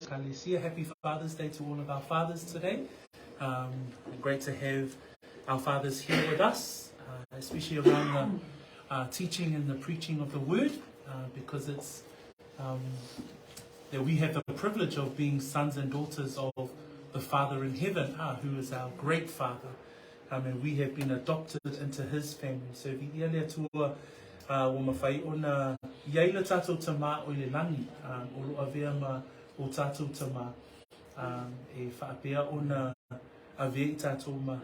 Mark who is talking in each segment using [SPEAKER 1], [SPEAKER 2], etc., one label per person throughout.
[SPEAKER 1] Ekalesia. Happy Father's Day to all of our fathers today. Um, great to have our fathers here with us, uh, especially around the uh, teaching and the preaching of the word, uh, because it's um, that we have the privilege of being sons and daughters of the Father in heaven, uh, who is our great Father. Um, and we have been adopted into his family. So viia le Atua uh, ua mafai ona i ai le tātou tamā o i le langi, um, o lo avea ma o tātou tamā, um, e whaapea ona avea i tātou ma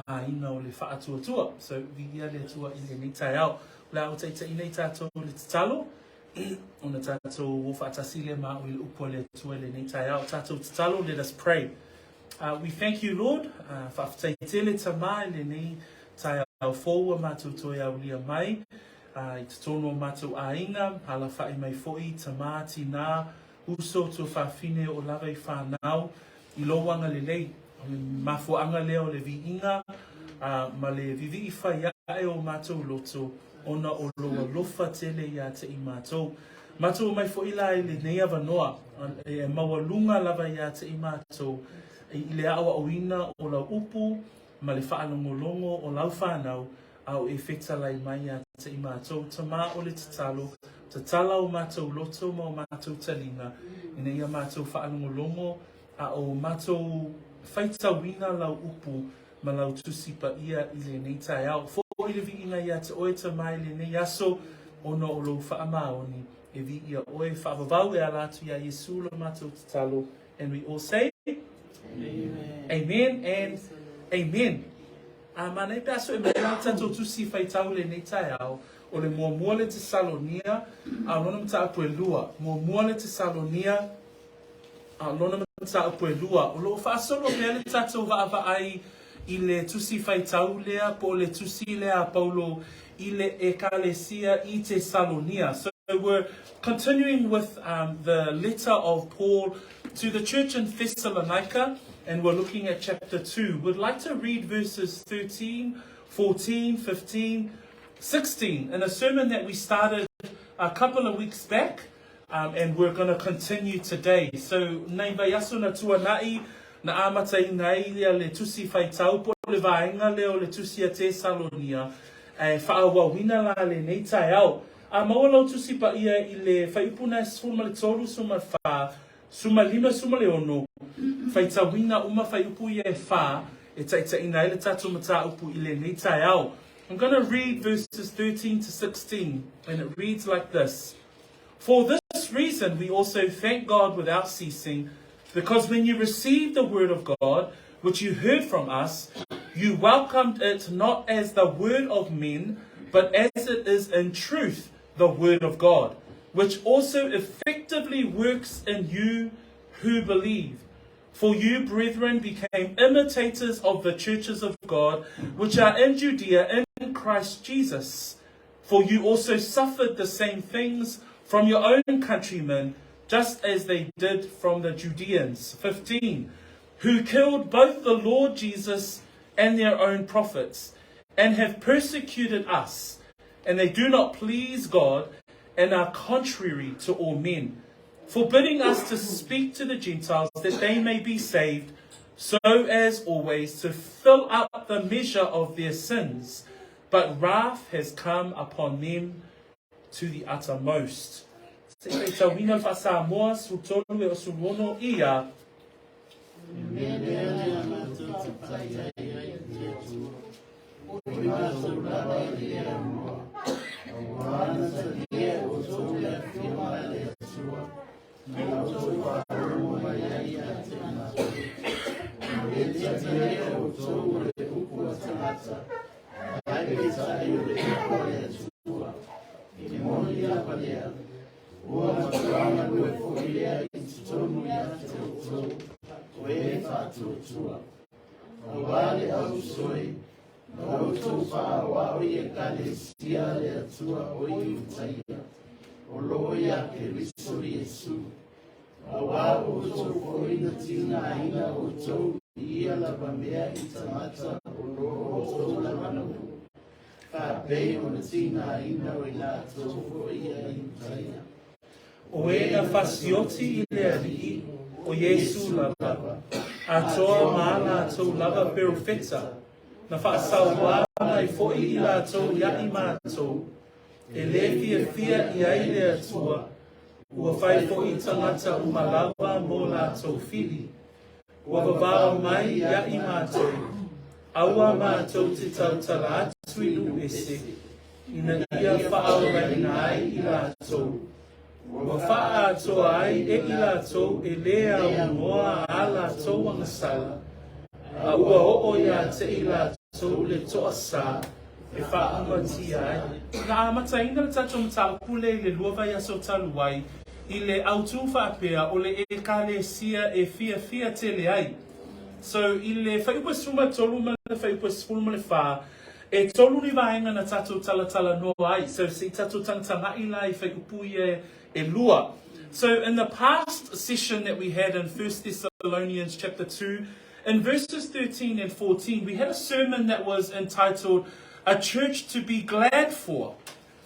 [SPEAKER 1] āina o le whaatuatua. So viia le Atua i lenei taeao. O le a o taitaʻi nei tātou i le tatalo, ona tātou o whaatasi le ma o i le upu a le Atua i lenei taeao. Tātou tatalo, let us pray. Uh, we thank you, Lord. Uh, Faafetai tele tamā i lenei taeao fou ua mātou toe aulia mai. Uh, i totonu o mātou āinga, alawhai mai foʻi, tamā, tinā, uso, tuafafine o lava i whānau, i lou agalelei. O le mafuaaga lea o le viiga, uh, ma le vivii fai ae o mātou loto, ona o lou alofa tele iā te i mātou. Matou omai foʻi la i lenei avanoa, e maualuga lava iā te i mātou i le aʻoaʻoina o lau upu ma le faalogologo o lau whanau, a o e fetalai mai iā te i mātou, tamā o le tatalo, tatala o mātou loto ma o mātou taliga, ina ia mātou faalogologo a o mātou faitauina lau upu ma lau Tusi Paia i lenei taeao. Foʻi le viiga iā te oe tamā i lenei aso, ona o lou faamaoni. E viia oe, faavavau e ala atu iā Iesu lo matou tatalo. And we all say, Amen. Amen and amen. A manaia pe a sue mai la tatou tusi faitau lenei taeao, o le muamua le Tesalonia, a o lona mataupu e lua. Muamua le Tesalonia, A o lona mataupu e lua, o lo o faasolo pea le tatou vaavaai i le tusi faitau lea po o le tusi lea a Paulo i le Ekalesia i Tesalonia. So we're continuing with um, the letter of Paul to the church in Thessalonica, and we're looking at chapter 2. We'd like to read verses 13, 14, 15, 16 in a sermon that we started a couple of weeks back. Um, and we're going to continue today. So, nei vaiaso na tuanaʻi, na amataina ai ia le tusi faitau po o le vaega lea o le tusi a Tesalonia, e faaauauina la lenei taeao. A maua lau tusi paia i le fuaiupu na e 13, 14, 15, 16, faitauina uma fuaiupu ia e whā, e taitaʻina ai le tatou mataupu i lenei taeao. I'm going to read verses 13 to 16, and it reads like this. For this reason we also thank God without ceasing, because when you received the word of God, which you heard from us, you welcomed it not as the word of men, but as it is in truth the word of God, which also effectively works in you who believe. For you, brethren, became imitators of the churches of God, which are in Judea in Christ Jesus. For you also suffered the same things from your own countrymen, just as they did from the Judeans. 15. Who killed both the Lord Jesus and their own prophets, and have persecuted us. And they do not please God, and are contrary to all men, forbidding us to speak to the Gentiles that they may be saved, so as always to fill up the measure of their sins. But wrath has come upon them to the uttermost. Se i faitauina le faa-Samoa, 13 e o 16 ia.
[SPEAKER 2] Me lea lea matou te tai ai i te Atua, o i matou lava i le Atua, auā na talia e outou le afioga a le Atua, na outou faalogo mai ai ia te matou. E le talia e outou o le upu a tagata, ae peitai o le upu a le Atua, e moni lava lea, ua matuā galue foi lea i totonu ia te outou, o e faatuatua. Auā le au soi, na outou faaoao i Ekalesia a le Atua o i Iutaia, o lo o iā Keriso Iesu, auā o outou foi na tigaina outou i ia lava mea i tagata o lo o outou lava nuu, faapei ona tigaina o i latou foi ia Iutaia.
[SPEAKER 1] O e na fasioti i le Alii, o Iesu lava, atoa ma a latou lava perofeta, na faasauā mai foi i latou ia i matou, e lē fiafia i ai le Atua, ua fai foi tagata uma lava mo latou fili. Ua vavao mai ia i matou, aua matou te tautala atu i nuu ese, ina ia faaolaina ai i latou. Ua faaatoa ai e i latou e lē aunoa a latou agasala, a ua oo ia te i latou le toasā e faaumatia ai. Na amataina le tatou mataupu lea i le lua vaiaso talu ai i le autū faapea o le Ekalesia e fiafia tele ai. So, i le fuaiupu e 13 ma le fuaiupu e 14, e tolu ni vaega na tatou talatalanoa ai. So, se i tatou tagatagai la i fuaiupu ia e lua. So, in the past session that we had in 1 Thessalonians chapter 2, in verses 13 and 14, we had a sermon that was entitled, A Church to be Glad For.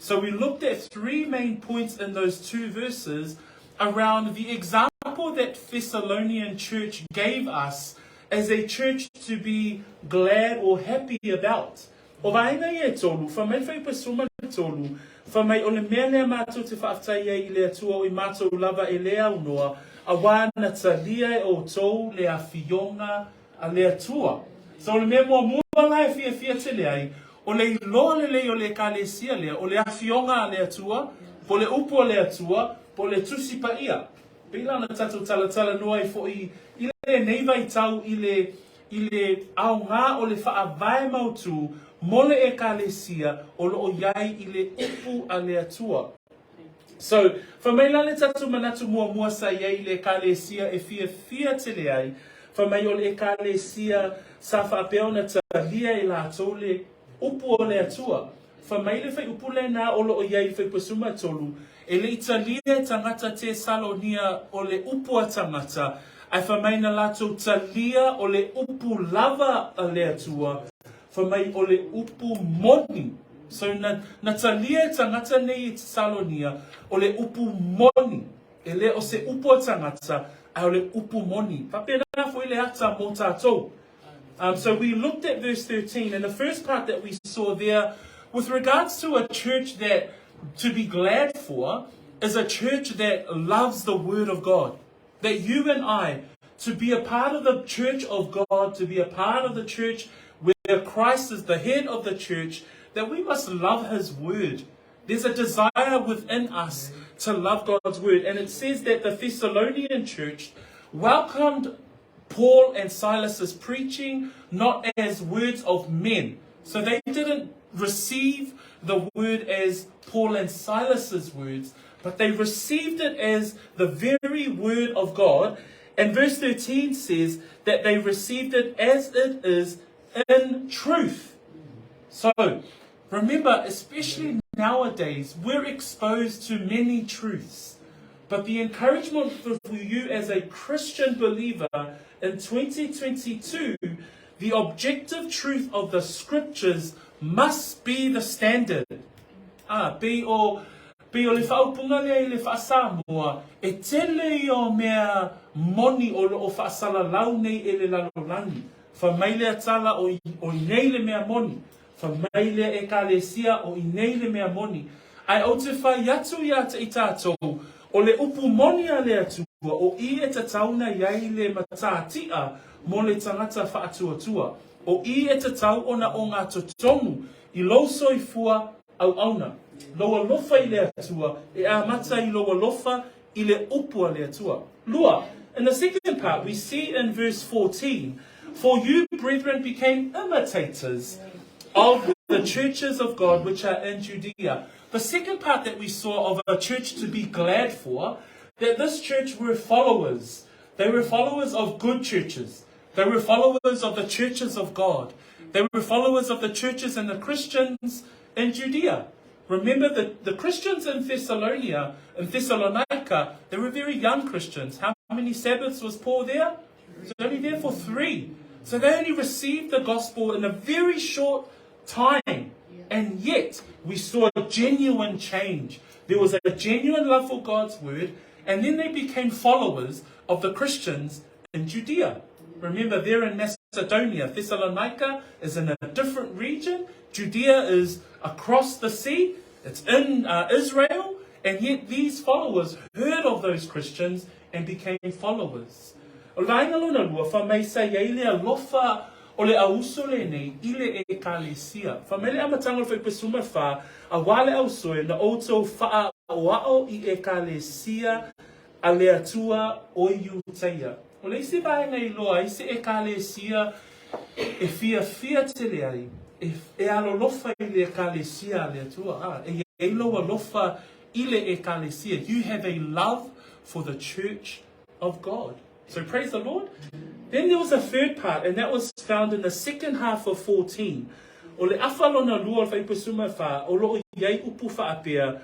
[SPEAKER 1] So we looked at three main points in those two verses around the example that Thessalonian church gave us as a church to be glad or happy about. O vaega ia e tolu, fai mai le fuaiupu e 13, fai mai o le mea lea matou te faafetai ai i le Atua o i matou lava e le aunoa, auā na talia e outou le afioga a le Atua. So o le mea muamua la e fiafia tele ai, o le iloa lelei o le Ekalesia lea, o le afioga a le Atua, po o le upu a le Atua, po o le Tusi Paia. Pei la ona tatou talatalanoa ai foi i lenei vaitau i le i le aoga o le faavae mautū mo le Ekalesia o lo o i ai i le upu a le Atua. So, fai mai la le tatou manatu muamua sa i ai i le Ekalesia e fiafia tele ai, fai mai o le Ekalesia sa faapea ona talia e latou le upu o le Atua. Fai mai le fuaiupu lena o lo o i ai i le fuaiupu 13, e le i talia e tagata Tesalonia o le upu a tagata, ae fai mai na latou talia o le upu lava a le Atua, fai mai o le upu moni. So na, na talia e tagata nei i Tesalonia o le upu moni, e le o se upu a tagata, ae o le upu moni. Faapena foi le ata mo tatou. Um, so we looked at verse 13, and the first part that we saw there, with regards to a church that to be glad for, is a church that loves the Word of God. That you and I, to be a part of the church of God, to be a part of the church where Christ is the head of the church, that we must love His Word. There's a desire within us to love God's Word. And it says that the Thessalonian church welcomed Paul and Silas's preaching not as words of men. So they didn't receive the word as Paul and Silas's words, but they received it as the very word of God. And verse 13 says that they received it as it is in truth. So remember, especially nowadays, we're exposed to many truths. But the encouragement for you as a Christian believer in 2022, the objective truth of the scriptures must be the standard. Ah, pei o, pei o le faaupuga lea i le faa-Samoa, e tele ia o mea moni o lo o faasalalau nei e le lalolagi. Fai mai lea tala o, o i nei le mea moni. Fai mai lea Ekalesia o i nei le mea moni. Ae ou te fai atu ia te i tatou, o le upu moni a le Atua, o i e tatau ona i ai le matatia mo le tagata faatuatua, o i e tatau ona ogatotonu i lou soifua auauna, lou alofa i le Atua, e amata i lou alofa i le upu a le Atua. Lua, in the second part, we see in verse 14, For you, brethren, became imitators of the churches of God which are in Judea. The second part that we saw of a church to be glad for, that this church were followers. They were followers of good churches. They were followers of the churches of God. They were followers of the churches and the Christians in Judea. Remember the, the Christians in Thessalonia, in Thessalonica, they were very young Christians. How many Sabbaths was Paul there? He was only there for three. So they only received the gospel in a very short time. And yet, we saw a genuine change. There was a genuine love for God's word, and then they became followers of the Christians in Judea. Remember, they're in Macedonia. Thessalonica is in a different region. Judea is across the sea. It's in uh, Israel. And yet these followers heard of those Christians and became followers. O le vaega lona lua, fai mai sa i ai le alofa o le auso lenei i le Ekalesia. Fai mai le amataga o le Fuaiupu 14, Auā le ausoe na outou faaoao i Ekalesia a le Atua o Iutaia. O le isi vaega i loa ai se Ekalesia e fiafia tele ai, e, e alolofa i le Ekalesia a le Atua, a, e i ai lou alofa i le Ekalesia. You have a love for the church of God. So praise the Lord. Then there was a third part, and that was found in the second half of 14. O le afa lona lua o le fuaiupu 14, o loo i ai upu faapea,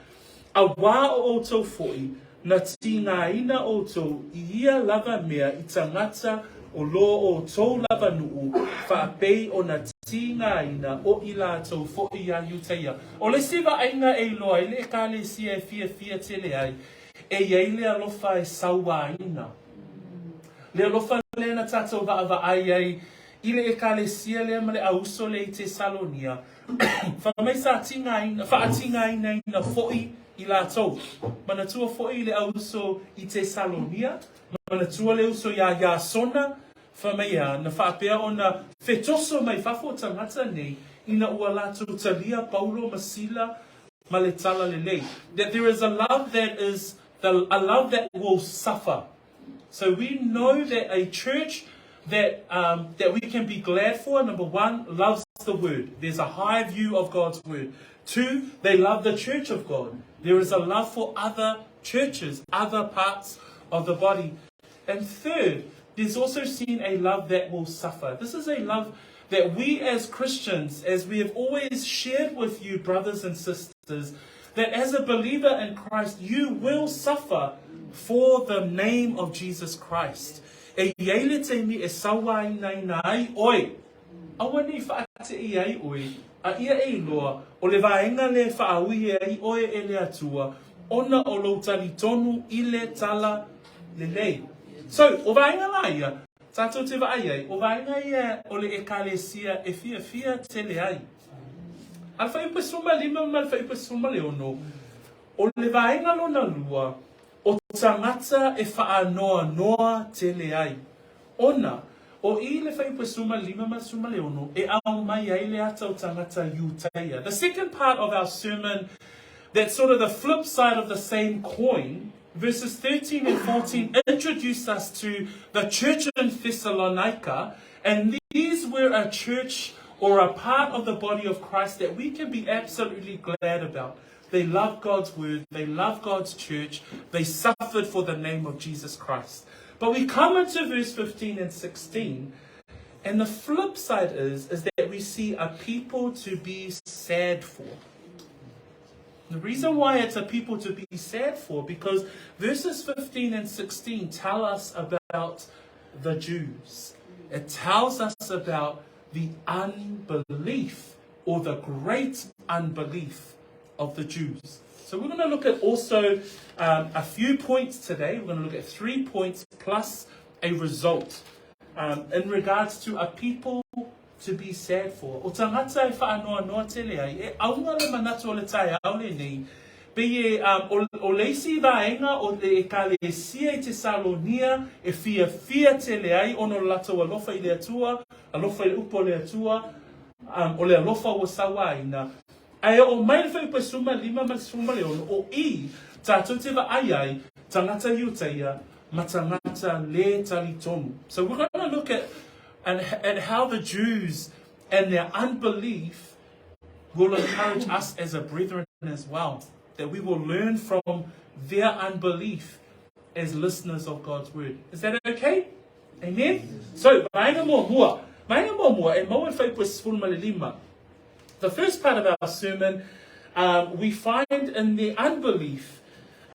[SPEAKER 1] Auā o outou foi, na tīngāina outou i ia lava mea i tagata o lo outou lava nuu, faapei ona tīngāina o i latou foi iā Iutaia. O le isi vaaiga e iloa ai le Ekalesia e fiafia tele ai, E i ai le alofa e sauāina. Le alofa lea na tātou vaavaai ai i le Ekalesia lea ma le auso lea i Tesalonia, fai mai sa tīngāina, faatīngāinaina foʻi i latou. Manatua foʻi i le auso i Tesalonia, manatua le uso iā Iasona, fai mai ea, na faapea ona fetoso mai fafo tagata nei ina ua latou talia Paulo ma Sila ma le tala lelei. That there is a love that is the, a love that will suffer. So we know that a church that, um, that we can be glad for, number one, loves the word. There's a high view of God's word. Two, they love the church of God. There is a love for other churches, other parts of the body. And third, there's also seen a love that will suffer. This is a love that we as Christians, as we have always shared with you, brothers and sisters, that as a believer in Christ, you will suffer for the name of Jesus Christ. E i ai le taimi e sauāinaina ai oe, aua nei whaate'i ai oe, a ia e iloa, o le vaega le whaaui e ai oe e le Atua, ona o lou talitonu i le tala lelei. So, o vaega la ia, tātou te vaai ai, o vaega ia o le Ekalesia e fiafia tele ai. A le fuaiupu 15 ma le fuaiupu 16, o le vaega lona lua, o tagata e whaanoanoa tele ai. Ona, o i le fuaiupu 15 ma le 16, e aumai ai le ata o tagata Iutaia. The second part of our sermon, that's sort of the flip side of the same coin, verses 13 and 14 introduce us to the church in Thessalonica, and these were a church or a part of the body of Christ that we can be absolutely glad about. They love God's word, they love God's church, they suffered for the name of Jesus Christ. But we come into verse 15 and 16, and the flip side is, is that we see a people to be sad for. The reason why it's a people to be sad for, because verses 15 and 16 tell us about the Jews. It tells us about the unbelief or the great unbelief of the Jews. So we're going to look at also um, a few points today. We're going to look at three points plus a result um, in regards to a people to be sad for. O tangata e whaanoanoa tele ai, e aunga le manatu o le taeao lenei, pei e, um, o, o le isi vaega o le Ekalesia i Tesalonia e fiafia tele ai ona o le latou alofa i le Atua, alofa i le upu o le Atua, um, o le alofa ua sauāina. Ae oo mai le fuaiupu 15 ma le 16, o i, tātou te vaai ai, tangata Iutaia ma tangata le talitonu. So we're going to look at, and, at how the Jews and their unbelief will encourage us as a brethren as well. That we will learn from their unbelief as listeners of God's word. Is that okay? Amen? So, vaega muamua. Vaega muamua, e maua i le fuaiupu 15. The first part of our sermon, um, we find in the unbelief,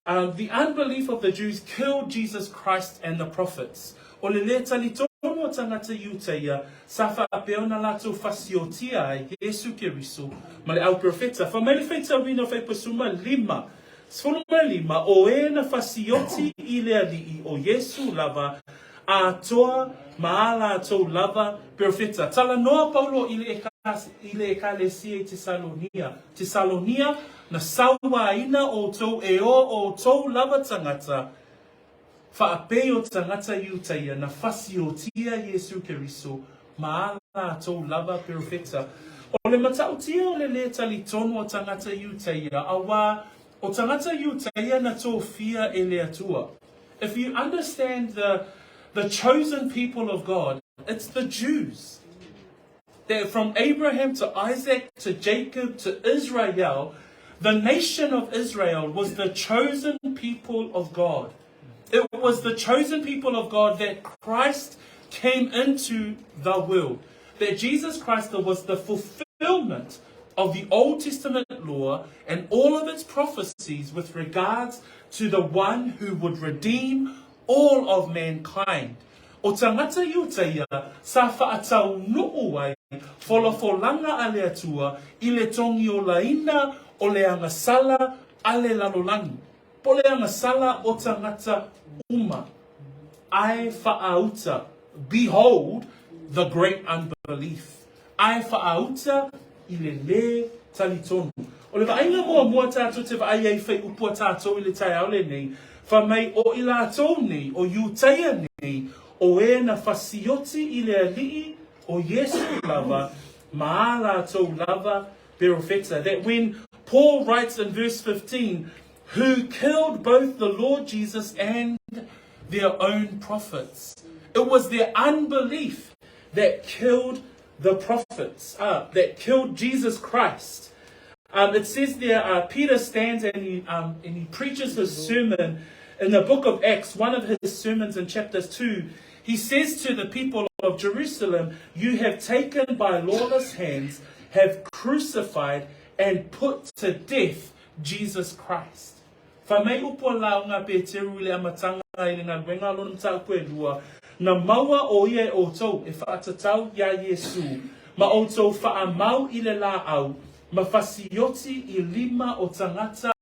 [SPEAKER 1] um, the unbelief of the Jews killed Jesus Christ and the prophets. O le le talitonu o tagata Iutaia, sa faapea ona latou fasiotia ai Iesu Keriso ma le au profeta. Fai mai le faitauina o fuaiupu 15. 15, O e na fasioti i le Alii o Iesu lava, atoa ma a latou lava perofeta. Talanoa Paulo i le i le Ekalesia i Tesalonia, Tesalonia, na sauaina outou e o outou lava tagata, faapei o tagata Iutaia na fasiotia Iesu Keriso ma a latou lava perofeta. O le matautia o le lē talitonu o tagata Iutaia, auā o tagata Iutaia na tofia e le Atua. If you understand the the chosen people of God, it's the Jews. That from Abraham to Isaac to Jacob to Israel, the nation of Israel was the chosen people of God. It was the chosen people of God that Christ came into the world. That Jesus Christ was the fulfillment of the Old Testament law and all of its prophecies with regards to the one who would redeem all of mankind. O tagata Iutaia sa faataunuu ai folafolanga a le Atua i le togiolaina o le agasala a le lalolagi, po le agasala o tagata uma. Ae faauta, behold the great unbelief. Ae faauta i le lē talitonu. O le vaaiga muamua tātou te vaai ai whai upu a tātou i le taeao lenei, fa mai o i latou nei, o Iutaia nei, o e na fasioti i le Alii o Iesu lava, ma a latou lava perofeta. That when Paul writes in verse 15, who killed both the Lord Jesus and their own prophets. It was their unbelief that killed the prophets, uh, that killed Jesus Christ. Um, it says there, uh, Peter stands and he, um, and he preaches his sermon in the book of Acts, one of his sermons in chapter 2. He says to the people of Jerusalem, You have taken by lawless hands, have crucified and put to death Jesus Christ. Fai mai upu a lauga a Peteru i le amataga i le galuega a lona mataupu e lua, Na maua ʻo ia e ʻoutou e faatatau iā Iesū, ma ʻoutou faamau i le lāʻau, ma fasioti i lima o tagata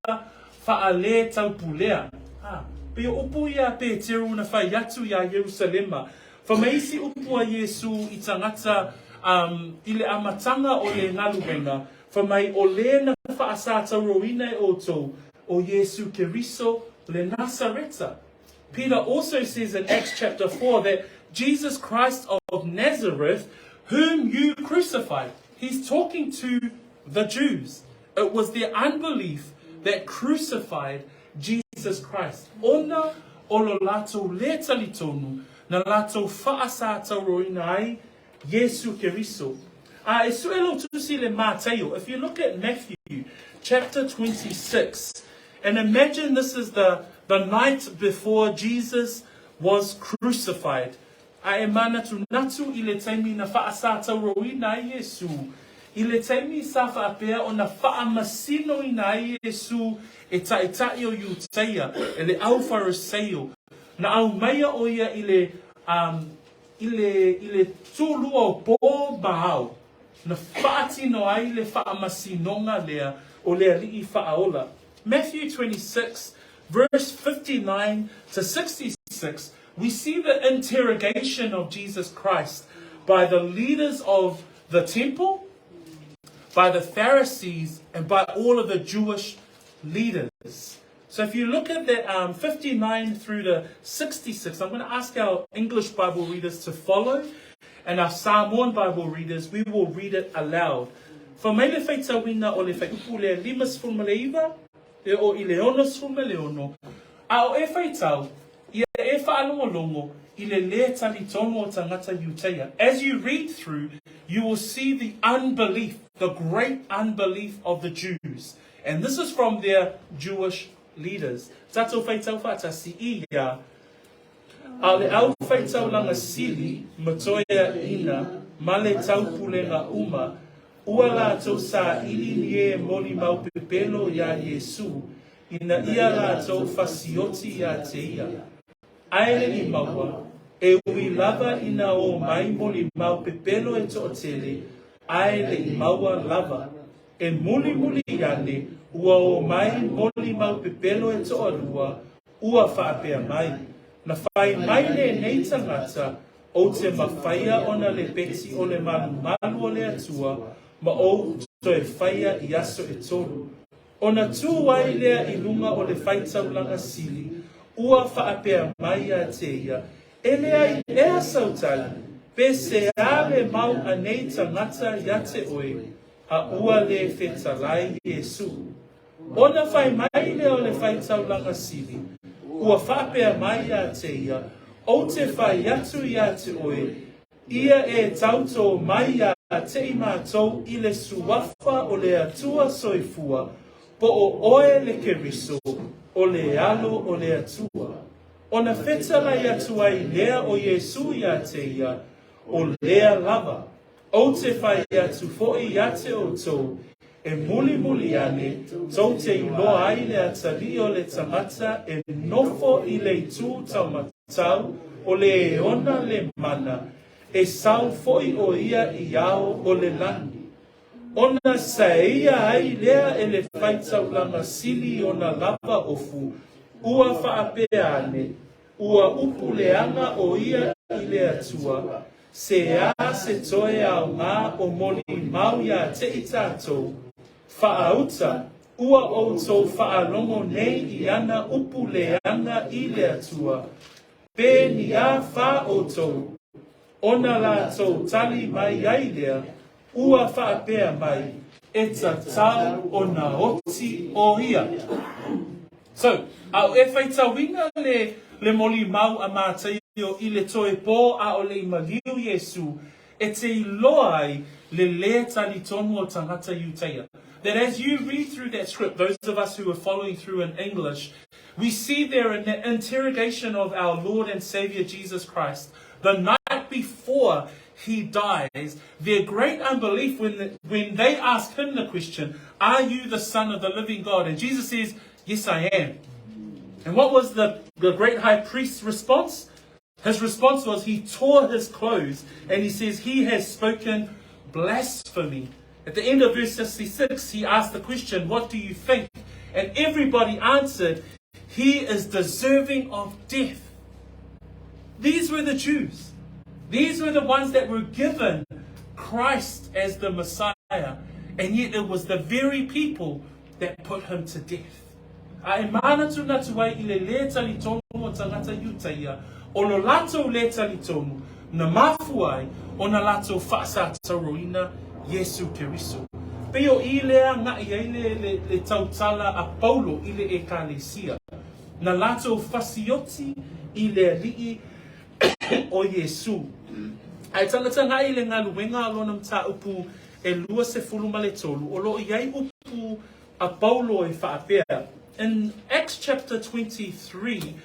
[SPEAKER 1] faaletaupulea. A, pei o upu ia a Peteru na fai atu iā Ierusalema. Fai mai isi upu a Iesū i tagata um, i le amataga o le galuega, Fai mai, O lē na faasātauroina e ʻoutou, ʻo Iesū Keriso le Nasareta. Peter also says in Acts chapter 4 that Jesus Christ of Nazareth, whom you crucified. He's talking to the Jews. It was their unbelief that crucified Jesus Christ. Ona o lo latou lē talitonu, na latou faasātauroina ai Iesu Keriso. A e sue lou tusi i le Mataio, if you look at Matthew chapter 26, and imagine this is the, the night before Jesus was crucified. A e manatunatu i le taimi na faasātauroina ai Iesu, i le taimi sa faapea ona faamasinoina ai Iesu e Taitai o Iutaia, e le au Fariseio, na aumaia ʻo ia i le um, I le, i le tūlua o pō ma ao, na faatino ai le faamasinoga lea o le Alii Faaola. Matthew 26, verse 59 to 66, we see the interrogation of Jesus Christ by the leaders of the temple, by the Pharisees, and by all of the Jewish leaders. So if you look at that um, 59 through to 66, I'm going to ask our English Bible readers to follow, and our Samoan Bible readers, we will read it aloud. Fa mai le faitauina o le fuaiupu lea 59, e o i le 66, a o e faitau, ia e faalogologo i le lē talitonu o tagata Iutaia. As you read through, you will see the unbelief, the great unbelief of the Jews. And this is from their Jewish leaders. Tatou faitau faatasi i ia, A o le au faitaulaga sili ma toeaiina ma le taupulega uma, ua latou saili ni e molimau pepelo iā Iesū, ina ia latou fasioti iā te ia. Ae le i maua, e ui lava ina o mai molimau pepelo e toatele, ae le i maua lava. E mulimuli ane, ua o mai molimau pepelo e toalua, ua faapea mai, Na fai mai lenei tagata, Ou te mafaia ona le peti o le malumalu o le Atua, ma ou toe faia i aso e tolu. Ona tū ai lea i luga o le faitaulaga sili, ua faapea mai ia te ia, E leai ea sau tali, pe se a le mau a nei tagata ia te oe, a ua le fetalai Iesu. Ona fai mai lea o le faitaulaga sili, ua faapea mai ia te ia, Ou te fai atu ia te oe, ia e tautō mai ia te i matou i le suafa o le Atua soifua, po o oe le Keriso, o le Alo o le Atua. Ona fetalai atu ai lea o Iesu ia te ia, O lea lava. Ou te fai atu foi ia te outou, e mulimuli ane, tou te iloa ai le atalii o le tagata e nofo i le itu taumatau o le e ona le mana, e sau foi o ia i ao o le lagi. Ona saeia ai lea e le faitaulaga sili ona lava ofu, ua faapea ane, Ua upu leaga o ia i le Atua, se a se toe aoga o molimau ia te i tatou, faauta, ua outou faalogo nei i ana upu leaga i le Atua, pe ni a fa outou, ona latou tali mai ai lea, ua faapea mai, e tatau ona oti o ia. So, a o e faitauina le, le molimau a Mataio i le toe pō a o le i maliu Iesu, e te iloa ai le lē talitonu o tagata Iutaia. That as you read through that script, those of us who are following through in English, we see there in the interrogation of our Lord and Savior Jesus Christ, the night before he dies, their great unbelief when, the, when they ask him the question, Are you the Son of the living God? And Jesus says, Yes, I am. And what was the, the great high priest's response? His response was he tore his clothes and he says, He has spoken blasphemy. At the end of verse 66, he asked the question, What do you think? And everybody answered, He is deserving of death. These were the Jews. These were the ones that were given Christ as the Messiah. And yet it was the very people that put him to death. A e mānatunatu ai i le lē talitonu o tagata Iutaia, o lo latou lē talitonu, na mafua ai ona latou faasatauroina Iesu Keriso. Pei o i lea gaʻi ai le, le, le tautala a Paulo i le Ekalesia, na latou fasioti i le Alii o Iesu. A e tagatagai i le galuega a lona mataupu e 23, o lo o i ai upu a Paulo e faapea. In Acts chapter 23,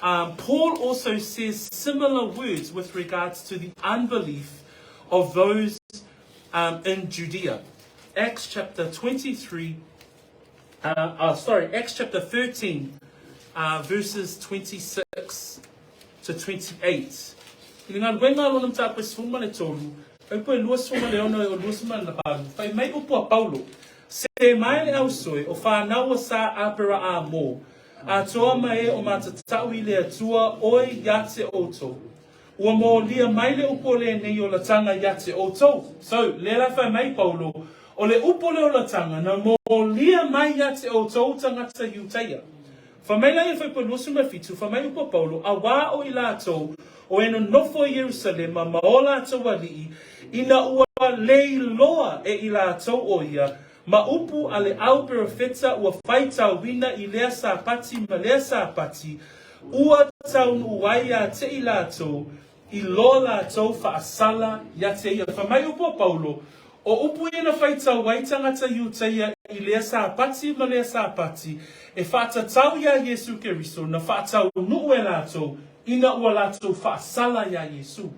[SPEAKER 1] Paul also says similar words with regards to the unbelief of those in Judea. Acts chapter 23, uh, sorry, Acts chapter 13, verses 26 to 28. I le galuega a lona mataupu e 13, upu e 26 e o 28, fai mai upu a Paulo, Se mai le ausoe o whānau o sa Apera a mō, a toa ma e o matatau i le Atua oe ia te outou. Ua molia mai le upu o lenei olatanga ia te outou. So, lea la fai mai Paulo, o le upu o le olatanga na molia mai ia te outou tagata Iutaia. Fai mai la ia fuaiupu 27, fai mai upu a Paulo, Auā o i latou o e nonofo i Ierusalema ma o latou aliʻi, ina ua leiloa e i latou o ia, ma upu a le au perofeta ua faitauina i lea Sapati ma lea Sapati, ua taunuu ai ia te i latou i lo latou faasala ia te ia. Fai mai upu a Paulo, O upu ia na faitau ai tagata Iutaia i lea Sapati ma lea Sapati, e faatatau iā Iesu Keriso, na faataunuu e latou, ina ua latou faasala iā Iesu.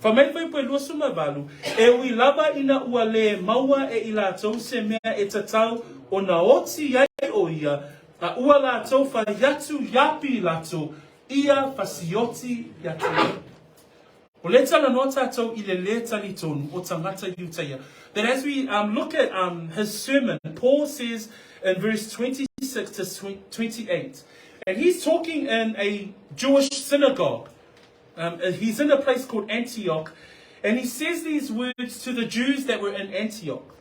[SPEAKER 1] Fai mai le fuaiupu e 28, E ui lava ina ua lē maua e i latou se mea e tatau ona oti ai o ia, a ua latou fai atu iā Pilato, ia fasioti ia te ia. O lea e talanoa tātou i le lē talitonu o tagata Iutaia. That as we um, look at um, his sermon, Paul says in verse 26 to 28, and he's talking in a Jewish synagogue. Um, he's in a place called Antioch, and he says these words to the Jews that were in Antioch.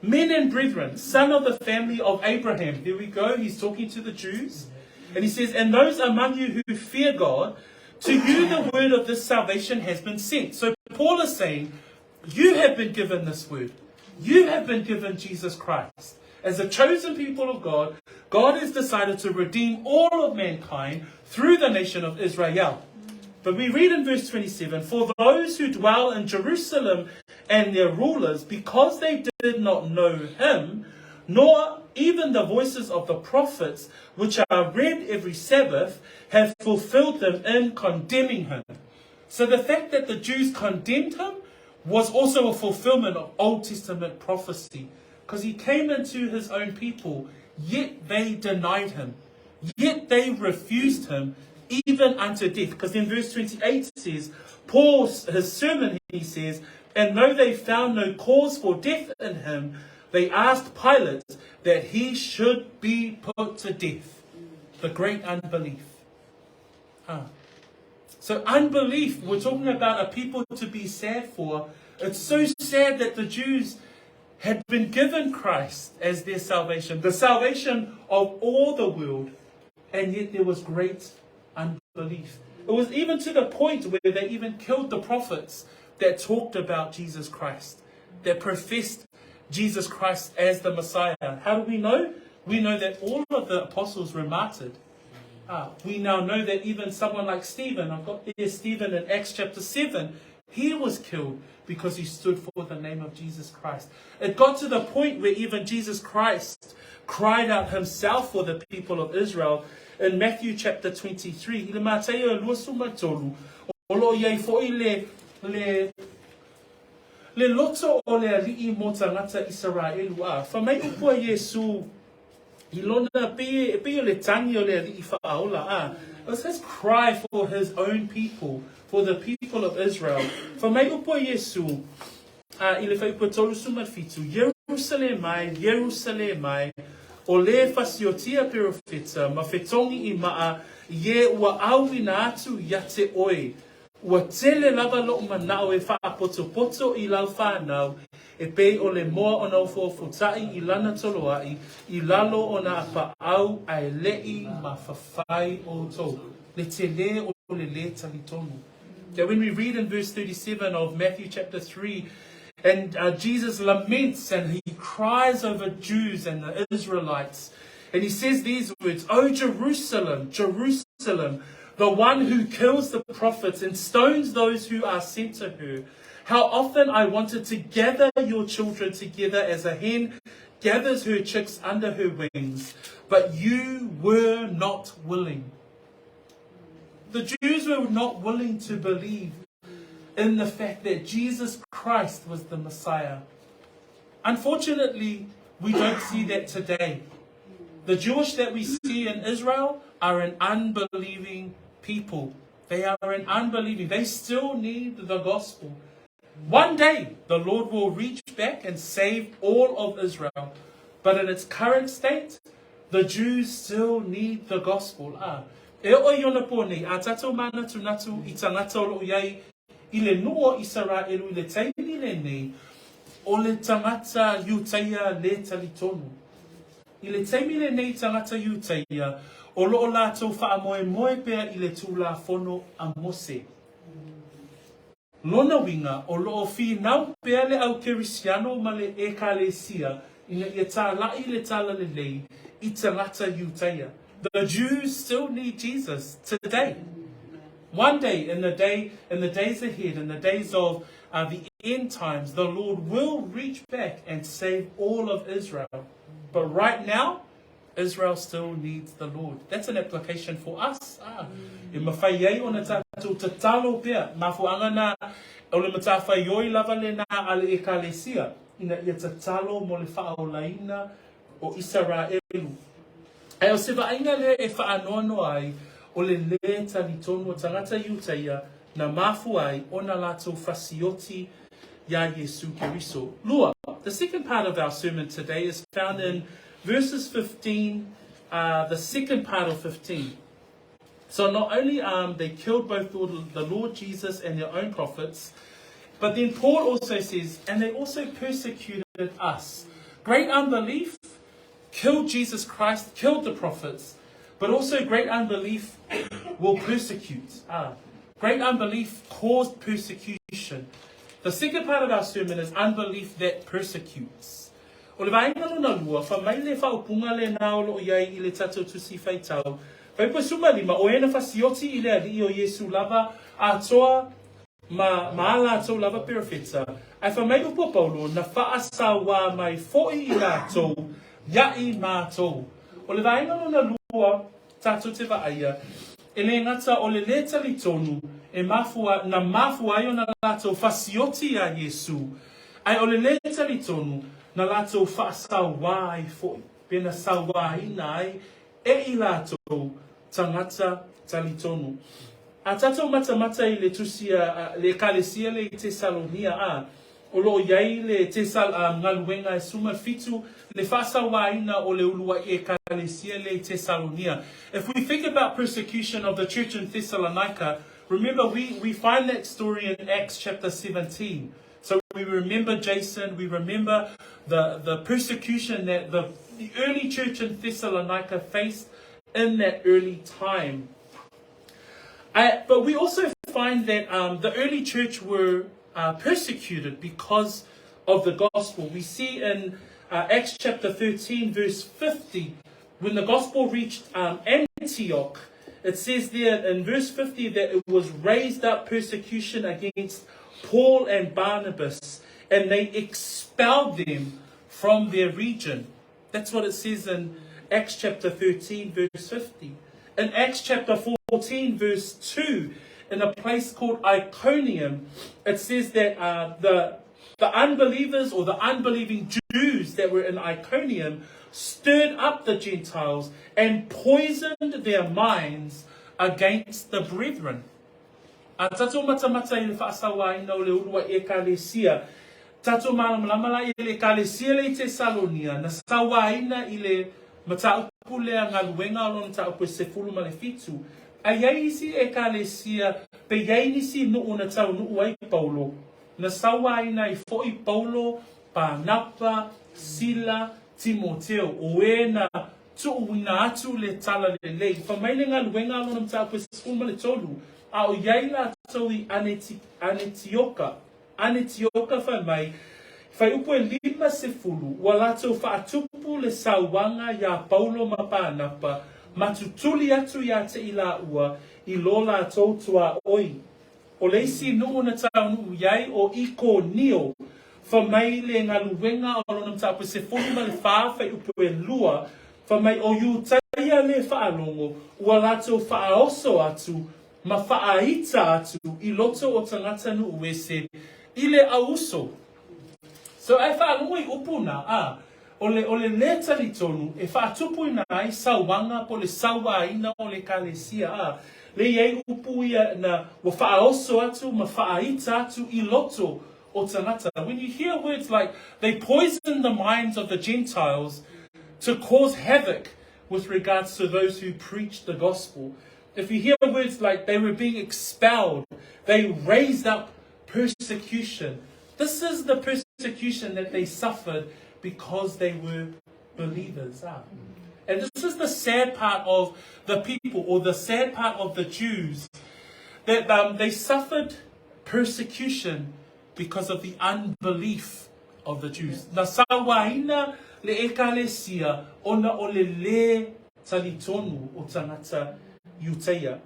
[SPEAKER 1] Men and brethren, son of the family of Abraham. There we go. He's talking to the Jews. And he says, And those among you who fear God, to you the word of this salvation has been sent. So Paul is saying, You have been given this word. You have been given Jesus Christ. As a chosen people of God, God has decided to redeem all of mankind through the nation of Israel. But we read in verse 27 For those who dwell in Jerusalem and their rulers, because they did not know him, nor even the voices of the prophets, which are read every Sabbath, have fulfilled them in condemning him. So the fact that the Jews condemned him was also a fulfillment of Old Testament prophecy, because he came into his own people, yet they denied him. Yet they refused him even unto death. Because in verse 28 says, Paul, his sermon, he says, and though they found no cause for death in him, they asked Pilate that he should be put to death. The great unbelief. Ah. So unbelief, we're talking about a people to be sad for. It's so sad that the Jews had been given Christ as their salvation, the salvation of all the world, and yet there was great unbelief. It was even to the point where they even killed the prophets that talked about Jesus Christ, that professed Jesus Christ as the Messiah. How do we know? We know that all of the apostles were martyred. Uh, we now know that even someone like Stephen, I've got there Stephen in Acts chapter 7, he was killed because he stood for the name of Jesus Christ. It got to the point where even Jesus Christ cried out himself for the people of Israel in Matthew chapter 23. I le Mateo 23, o lo iai fo'i le, le, le loto o le ali'i mo tagata Isaraelu a fa mai upu a Iesu i lona pei, pei o le tangi o le ali'i whaaola a. It was his cry for his own people, for the people of Israel. Fa mai upu a Iesu a i le whaiupua 37, Ierusalema e, Ierusalema e, o le fasiotia perofeta ma fetongi i maa i e ua auina atu ia te oe. Ua tele lava lo'u mana'o e faapotopoto i lau fanau, e pei o le moa o na ofoofota'I i lana toloa'i i lalo o na apaau ae le'i mafafai outou. Le telē o le lē talitonu. That when we read in verse 37 of Matthew chapter 3, and uh, Jesus laments and he cries over Jews and the Israelites, and he says these words, O Jerusalem, Jerusalem, the one who kills the prophets and stones those who are sent to her. How often I wanted to gather your children together as a hen gathers her chicks under her wings, but you were not willing. The Jews were not willing to believe in the fact that Jesus Christ was the Messiah. Unfortunately, we don't see that today. The Jewish that we see in Israel are an unbelieving people. They are an unbelieving. They still need the gospel. One day, the Lord will reach back and save all of Israel. But in its current state, the Jews still need the gospel. Ah, e o i ona pō nei, a tātou mānatunatu i tangata o loo iai i le nuu o Isaraelu i le taimi lenei, o le tagata Iutaia le talitonu. I le taimi lenei tagata Iutaia, o loo latou faamoemoe pea i le Tulafono a Mose. Lona uiga, o loo finau pea le au Kerisiano ma le Ekalesia ina ia tāla'i le Talalelei i tagata Iutaia. The Jews still need Jesus today. One day, in the day, in the days ahead, in the days of uh, the end times, the Lord will reach back and save all of Israel. But right now, Israel still needs the Lord. That's an application for us. Ah. E mawhai ai ona tātou tatalo pea, mafuanga nā, o le matawhaioi lava le nā a le ekalesia, ina ia tatalo mo le whaolaina o Isaraelu. Ae o se vaaiga lea e faanoanoa ai, o le lē talitonu o tagata Iutaia na mafua ai ona latou fasioti iā Iesu Keriso. Lua, the second part of our sermon today is found in verses 15, uh, the second part of 15. So not only um, they killed both the Lord Jesus and their own prophets, but then Paul also says, and they also persecuted us. Great unbelief killed Jesus Christ, killed the prophets, but also great unbelief will persecute. Ah, great unbelief caused persecution. The second part of our sermon is unbelief that persecutes. O le vaega lona lua, fai mai le faaupuga lena o lo o i ai i le tatou Tusi Faitau, Fuaiupu 15, O e na fasioti i le Alii o Iesu lava atoa ma, ma a latou lava perofeta, ae fai mai upu a Paulo, na faasauā mai foi i latou ia i matou. O le vaega lona lua, tatou te vaaia, e le gata o le lē talitonu e mafua, na mafua ai ona latou fasioti iā Iesu, ae o le lē talitonu na latou faasauā ai foi, pe na sauāina ai e i latou tagata talitonu. A tatou matamata i le tusi a le Ekalesia le i Tesalonia, a, o lo o i ai le Tesal, a, galuega e 17 le faasauāina o le uluai Ekalesia le i Tesalonia. If we think about persecution of the church in Thessalonica, remember we, we find that story in Acts chapter 17. So we remember Jason, we remember the, the persecution that the, the early church in Thessalonica faced in that early time. I, but we also find that um, the early church were uh, persecuted because of the gospel. We see in uh, Acts chapter 13, verse 50, when the gospel reached um, Antioch, it says there in verse 50 that it was raised up persecution against Paul and Barnabas, and they expelled them from their region. That's what it says in Acts chapter 13, verse 50. In Acts chapter 14, verse 2, in a place called Iconium, it says that uh, the, the unbelievers or the unbelieving Jews that were in Iconium stirred up the Gentiles and poisoned their minds against the brethren. A tatou matamata i le faasauāina o le uluai Ekalesia, tatou malamalama la i le Ekalesia le i Tesalonia, na sauāina i le mataupu lea galuega o lona mataupu e 17. A i ai isi Ekalesia pe i ai nisi nuu na taunuu ai Paulo, na sauāina ai foi Paulo, Panapa, Sila, Timoteo, o e na tuuina atu le tala lelei. Fai mai le galuega a lona mataupu e 13, a o i ai latou i Aneti, Anetioka, Anetioka fai mai, fuaiupu e 50, ua latou faatupu le sauaga iā Paulo ma Panapa, ma tutuli atu iā te i laua i lo latou tuaoi. O le isi nuu na taunuu i ai o Ikonio, fai mai le galuega o lona mataupu e 14 fuaiupu e lua, fai mai o Iutaia le faalogo ua latou faaoso atu ma faaita atu i loto o tagata nuu ese i le auuso. So ae faalogo i upu na, a, o le, o le lē talitonu e faatupuina ai sauaga po o le sauāina o le Ekalesia, a, le i ai upu ia na ua faaoso atu ma faaita atu i loto o tagata. When you hear words like they poisoned the minds of the Gentiles to cause havoc with regards to those who preached the gospel, if you hear words like they were being expelled, they raised up persecution, this is the persecution that they suffered because they were believers. Ah. And this is the sad part of the people, or the sad part of the Jews, that um, they suffered persecution because of the unbelief of the Jews. Na sauāina le Ekalesia ona o le lē talitonu o tagata Iutaia.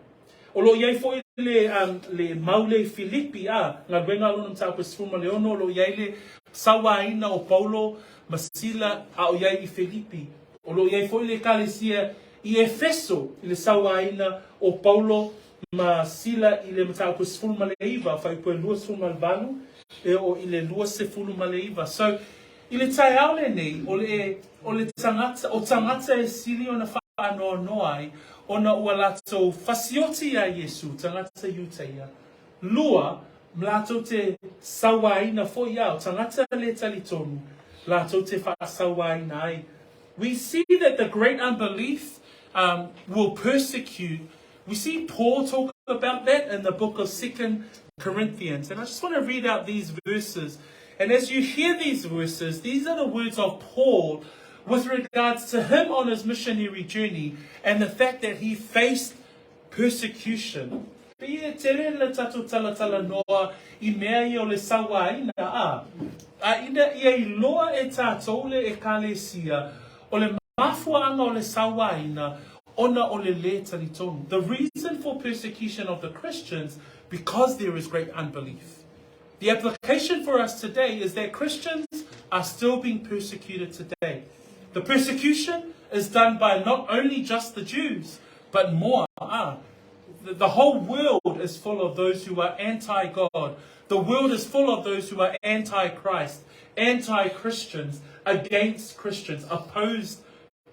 [SPEAKER 1] O lo o i ai foi le, um, le mau le i Filipi, a, galuega a lona mataupu e 16, o lo o i ai le sauāina o Paulo ma Sila a o i ai i Filipi. O lo o i ai foi le Ekalesia i Efeso i le sauāina o Paulo ma Sila i le mataupu e 19, fuaiupu e 28 e oo i le 29. So, i le taeao lenei, o le, o le tagata, o tagata e sili ona faanoanoa ai, ona ua latou fasioti iā Iesu, tagata Iutaia. Lua, latou te sauāina foi a o tagata le talitonu, latou te faasauāina ai. We see that the great unbelief um, will persecute. We see Paul talk about that in the book of Second Corinthians. And I just want to read out these verses. And as you hear these verses, these are the words of Paul with regards to him on his missionary journey and the fact that he faced persecution. Pei e tele le tatou talatalanoa i mea ia o le sauaina, a, a ina ia iloa e tatou le Ekalesia o le mafuaaga o le sauaina ona o le lē talitonu. The reason for persecution of the Christians because there is great unbelief. The application for us today is that Christians are still being persecuted today. The persecution is done by not only just the Jews, but more. Ah, the, the whole world is full of those who are anti-God. The world is full of those who are anti-Christ, anti-Christians, against Christians, opposed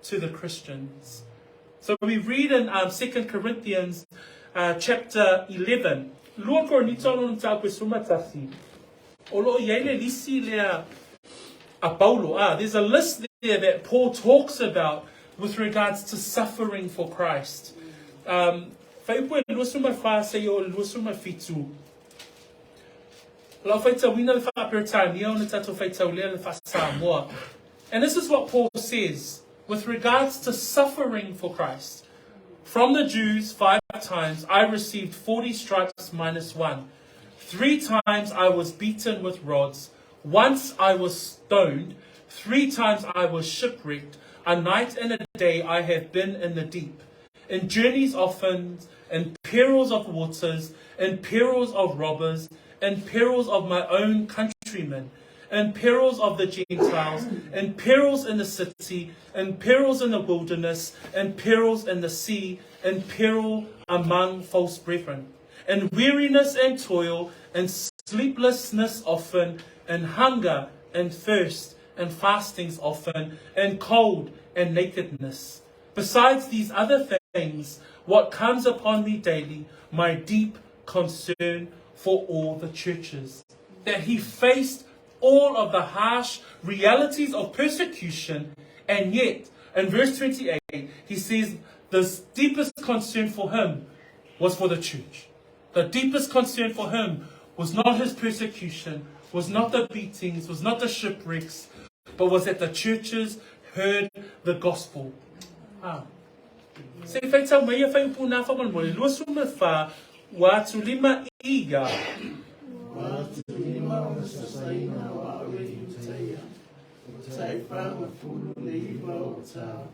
[SPEAKER 1] to the Christians. So we read in um, 2 Corinthians uh, chapter 11. Lua Korinito lona mataupu e 11. O loo i ai le lisi lea a Paulo. Ah, there's a list there that Paul talks about with regards to suffering for Christ. Um, fuaiupu e 24 seia oo i le 27. O lau faitauina le faa-Peretania ona tatou faitau lea le faa-Samoa. And this is what Paul says with regards to suffering for Christ. From the Jews, five times I received 40 stripes minus one. Three times I was beaten with rods. Once I was stoned. Three times I was shipwrecked. A night and a day I have been in the deep. In journeys often, in perils of waters, in perils of robbers, in perils of my own countrymen, in perils of the Gentiles, in perils in the city, in perils in the wilderness, in perils in the sea, in peril among false brethren, in weariness and toil, in sleeplessness often, in hunger and thirst, in fastings often, in cold and nakedness. Besides these other things, what comes upon me daily, my deep concern for all the churches. That he faced all of the harsh realities of persecution, and yet, in verse 28, he says the deepest concern for him was for the church. The deepest concern for him was not his persecution, was not the beatings, was not the shipwrecks, but was that the churches heard the gospel. Ah. Se i faitau mai ia fuaiupu na faamolemole, 24, ua atu lima i ia.
[SPEAKER 2] Ua atu lima o le sasaina o au e Iutaia, o taifa ma fulu le iva o ta.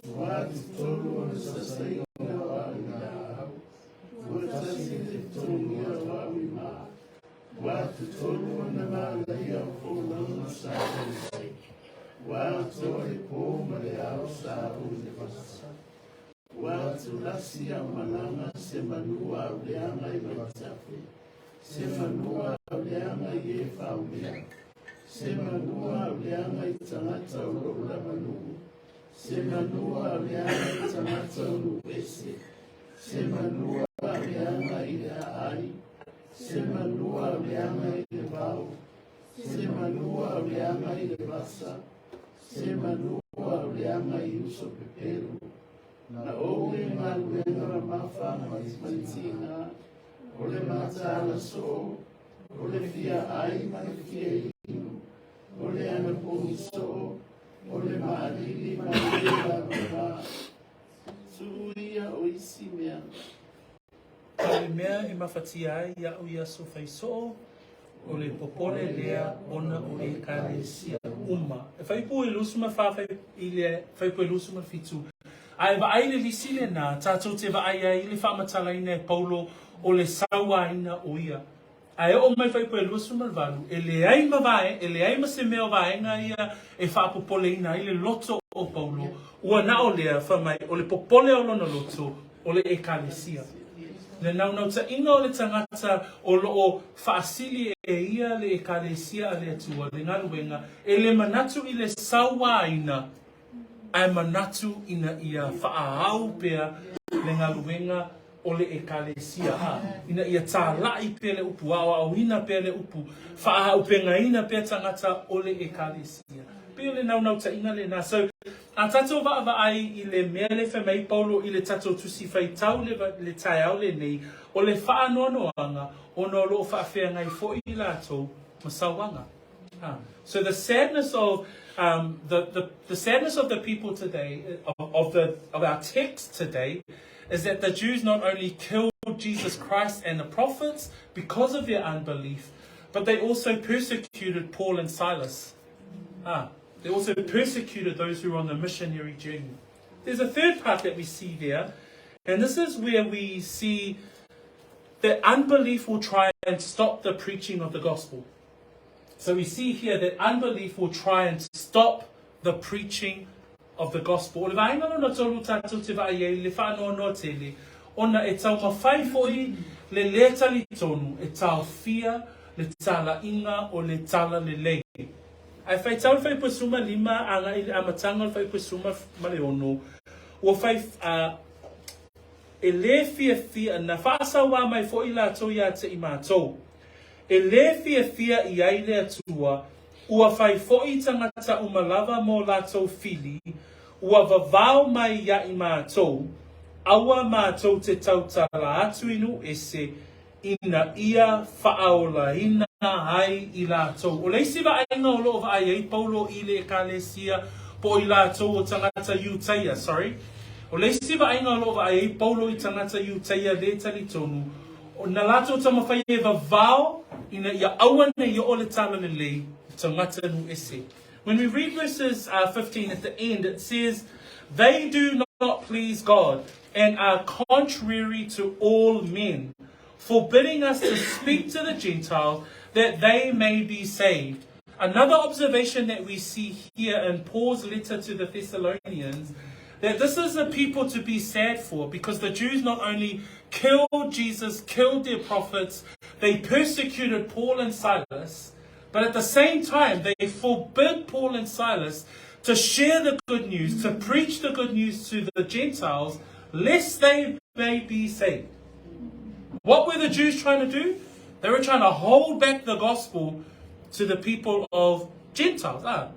[SPEAKER 2] Ua atu tolu o le sasaina o au i laau, ua tasi le totogia o au i ma. Ua atu tolu o na maalaia o folauga sa ou ai. Ua atoa le po ma le ao sa ou i le vasa. Ua atu lasi au malaga se manua au leaga i Vaitafe, se manua au leaga i e faumea, se manua au leaga i tagata o lou lava nuu, se manua au leaga i tagata o nuu ese, se manua au leaga i le aai, se manua au leaga i le vao, se manua au leaga i le vasa, se manua au leaga i uso pepelu. Na ou e galuega mamafa ma le tiga, o le mataala soo, o le fia ai ma le fia inu, o le anapogi soo, o le maalili ma le le lavava. Tuu ia o isi mea.
[SPEAKER 1] O le mea e mafatia ai iaʻu i aso fai soo, o le popole lea ona o Ekalesia uma. E fuaiupu e 24 fai, i le fuaiupu e 27. A e vaai i le lisi lenā, tatou te vaai ai i le faamatalaina e Paulo o le sauaina o ia. A e oo mai fuaiupu e 28, e leai ma vae, e leai ma se mea o vaega ia e faapopoleina ai le loto o Paulo, ua na o lea, fai mai, o le popole o lona loto, o le Ekalesia. Le naunautaiga o le tagata o lo o faasili e ia le Ekalesia a le Atua, le galuega, e le manatu i le sauaina, ae manatu ina ia faaau pea le galuega. o le Ekalesia, ā, ina ia tālaʻi pea le upu, aoaoina pea le upu, faaaupegaina pea tagata o le Ekalesia. Pei o le naunautaiga lena. So, a tatou vaavaai i le mea lea e fai mai ai Paulo i le tatou Tusi Faitau le, le taeao lenei, o le faanoanoaga ona o lo o faafeagai foi i latou ma sauaga. Ah. So the sadness of um, the, the, the sadness of the people today, of, of, the, of our text today, is that the Jews not only killed Jesus Christ and the prophets because of their unbelief, but they also persecuted Paul and Silas. Ah, they also persecuted those who were on the missionary journey. There's a third part that we see there, and this is where we see that unbelief will try and stop the preaching of the gospel. So we see here that unbelief will try and stop the preaching of the gospel. O le vaega lona tolu tatou te vaai ai le faanoanoa tele, ona e taumafai foi le lē talitonu e taofia le talaiga o le tala lelei. Ae faitau le fuaiupu e 15 agai i le amataga o le fuaiupu e 16, ua fai, a, e lē fiafia, na faasauā mai foi latou iā te i matou. E lē fiafia i ai le Atua, ua fai foi tagata uma lava mō latou fili, ua vavao mai ia i matou, aua matou te tautala atu i nuu ese, ina ia faaolaina ai i latou. O le isi vaaiga o lo o vaai ai Paulo i le Ekalesia, po o i latou o tagata Iutaia, sorry, o le isi vaaiga o lo o vaai ai Paulo i tagata Iutaia lē talitonu, Na latou taumafai e vavao ina ia aua ne i oo le talalelei i tagata nuu ese. When we read verses uh, 15 at the end, it says, They do not please God and are contrary to all men, forbidding us to speak to the Gentiles that they may be saved. Another observation that we see here in Paul's letter to the Thessalonians that this is a people to be sad for because the Jews not only killed Jesus, killed their prophets, they persecuted Paul and Silas, but at the same time they forbid Paul and Silas to share the good news, to preach the good news to the Gentiles, lest they may be saved. What were the Jews trying to do? They were trying to hold back the gospel to the people of Gentiles, ah,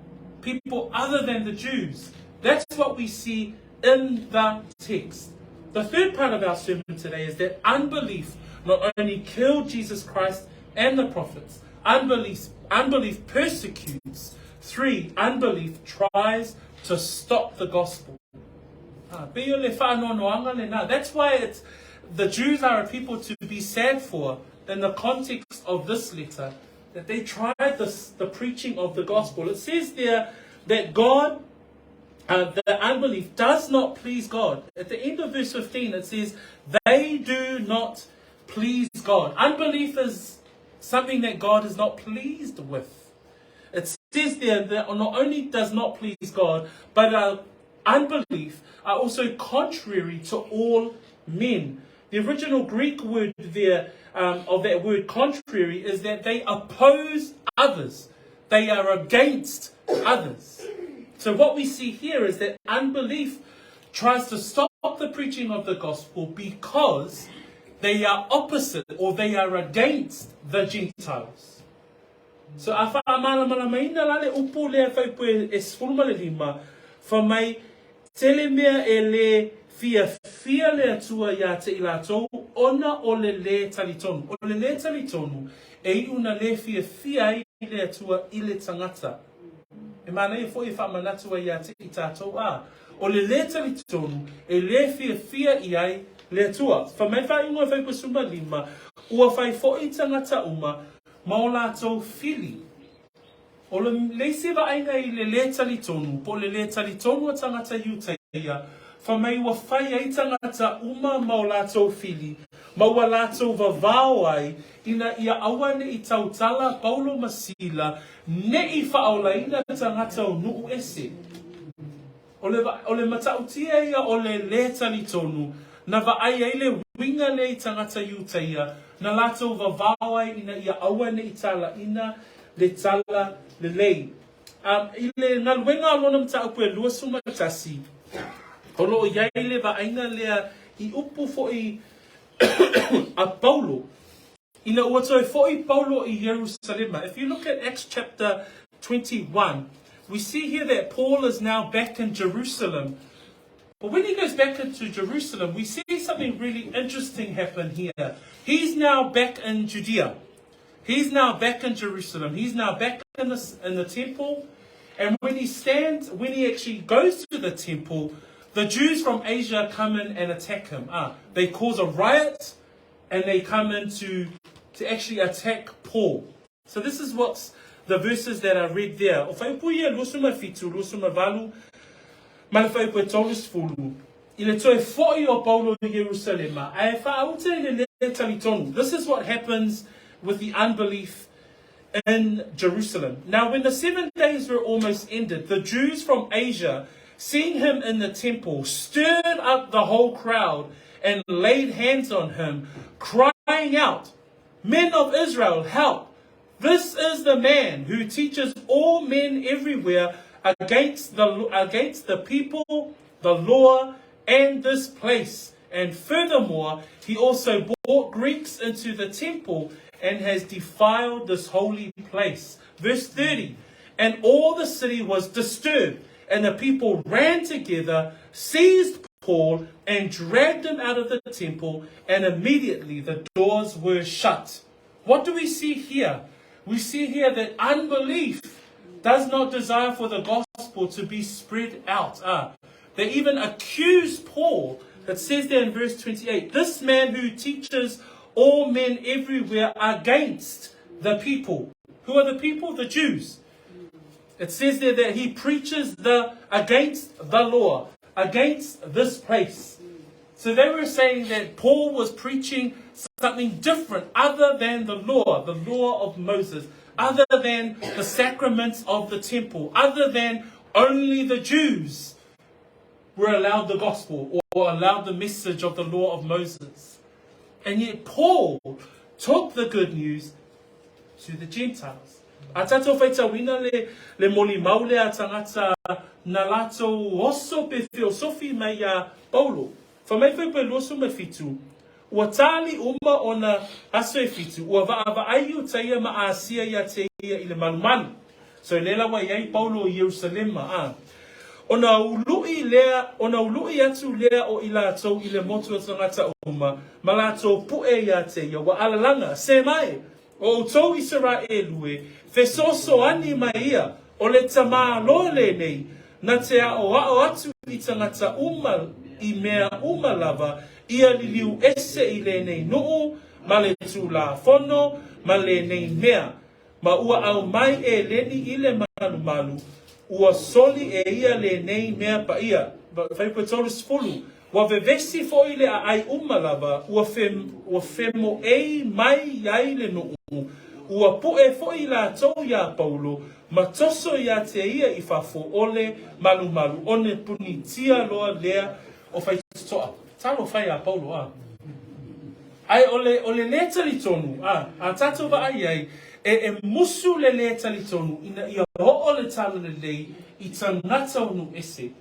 [SPEAKER 1] people other than the Jews. That's what we see in the text. The third part of our sermon today is that unbelief not only killed Jesus Christ and the prophets, unbelief, unbelief persecutes. Three, unbelief tries to stop the gospel. Ah, That's why it's the Jews are a people to be sad for in the context of this letter, that they tried this, the preaching of the gospel. It says there that God, uh, the unbelief does not please God. At the end of verse 15, it says, they do not please God. Unbelief is something that God is not pleased with. It says there that not only does not please God, but uh, unbelief are also contrary to all men. The original Greek word there um, of that word contrary is that they oppose others. They are against others. So what we see here is that unbelief tries to stop the preaching of the gospel because they are opposite or they are against the Gentiles. So a whaamalamalamaina la le upu lea fuaiupu e 15, fa mai tele mea e lē fiafia le Atua iā te i latou ona o le lē talitonu. O le lē talitonu e iu na lē fiafia ai le Atua i le tagata. E manaia foi e faamanatu ai iā te i tatou a o le lē talitonu e lē fiafia i ai le Atua. Fa mai faaiuga fuaiupu 15, ua fai foi tagata uma ma o latou fili. O le isi vaaiga i le lē talitonu, po o le lē talitonu a tagata Iutaia, fa mai ua fai ai tagata uma ma o latou fili, ma ua latou vavao ai, ina ia aua ne i tautala Paulo ma Sila, ne i faaolaina tagata o nuu ese. O le, o le matautia ia o le lē talitonu, na vaai ai le uiga lea i tagata Iutaia, na latou vavao ai ina ia aua ne i talaina le tala lelei. Um, i le galuega o lona mataupu e 21, o lo o i ai le vaaiga lea i upu foi A Paulo. Ina ua toe foʻi Paulo i Ierusalema. If you look at Acts chapter 21, we see here that Paul is now back in Jerusalem. But when he goes back into Jerusalem, we see something really interesting happen here. He's now back in Judea. He's now back in Jerusalem. He's now back in the, in the temple. And when he stands, when he actually goes to the temple, the Jews from Asia come in and attack him. Ah, they cause a riot and they come in to, to actually attack Paul. So this is what's the verses that I read there. O whaipu ia 27, 28, ma le whaipu e 30, i le toe foʻi o Paulo i Ierusalema, ae faauta i le lē talitonu. This is what happens with the unbelief in Jerusalem. Now, when the seven days were almost ended, the Jews from Asia, seeing him in the temple, stirred up the whole crowd and laid hands on him, crying out, Men of Israel, help! This is the man who teaches all men everywhere against the, against the people, the law, and this place. And furthermore, he also brought Greeks into the temple and has defiled this holy place. Verse 30 And all the city was disturbed, and the people ran together, seized Paul, and dragged him out of the temple, and immediately the doors were shut. What do we see here? We see here that unbelief does not desire for the gospel to be spread out. Ah, they even accuse Paul. That says there in verse 28 this man who teaches all men everywhere against the people. Who are the people? The Jews. It says there that he preaches the against the law, against this place. So they were saying that Paul was preaching something different other than the law, the law of Moses, other than the sacraments of the temple, other than only the Jews were allowed the gospel or allowed the message of the law of Moses. And yet Paul took the good news to the Gentiles. A tātou whaitauina le, le moli mau le a tangata na lātou oso pe feosofi mai iā Paulo. Fa mai foi pe luasu ma fitu, ua tāli uma ona aso e fitu, ua vaavaai Iutaia ma Asia iā te ia i le malumalu. So e lē lawa i ai Paulo i Ierusalema, a ona uluʻi lea, ona uluʻi atu lea o i lātou i le motu o tagata uma, ma lātou puʻe iā te ia, ua alalaga, se mai, O ʻoutou Isaraelu e, fesoasoani mai ia, o le tamāloa lenei, na te aʻoaʻo atu i tagata uma i mea uma lava, ia liliu ese i lenei nuʻu, ma le Tulafono, ma lenei mea. Ma ua ʻau mai e leni i le malumalu, ua soli e ia lenei mea paia. Fuaiupu e 30, Ua vevesi foʻi le ʻaʻai uma lava, ua fe, ua femoʻei mai ai le nuʻu, ua puʻe foʻi lātou iā Paulo, ma toso iā te ia i fafo o le malumalu, one punitia loa lea o Faitotoa. Talofa e iā Paulo, a. Ae o le, o le lē talitonu, a, a tātou vaai ai, e, e musu le lē talitonu ina ia hoʻo le talalelei i tagata o nuʻu ese.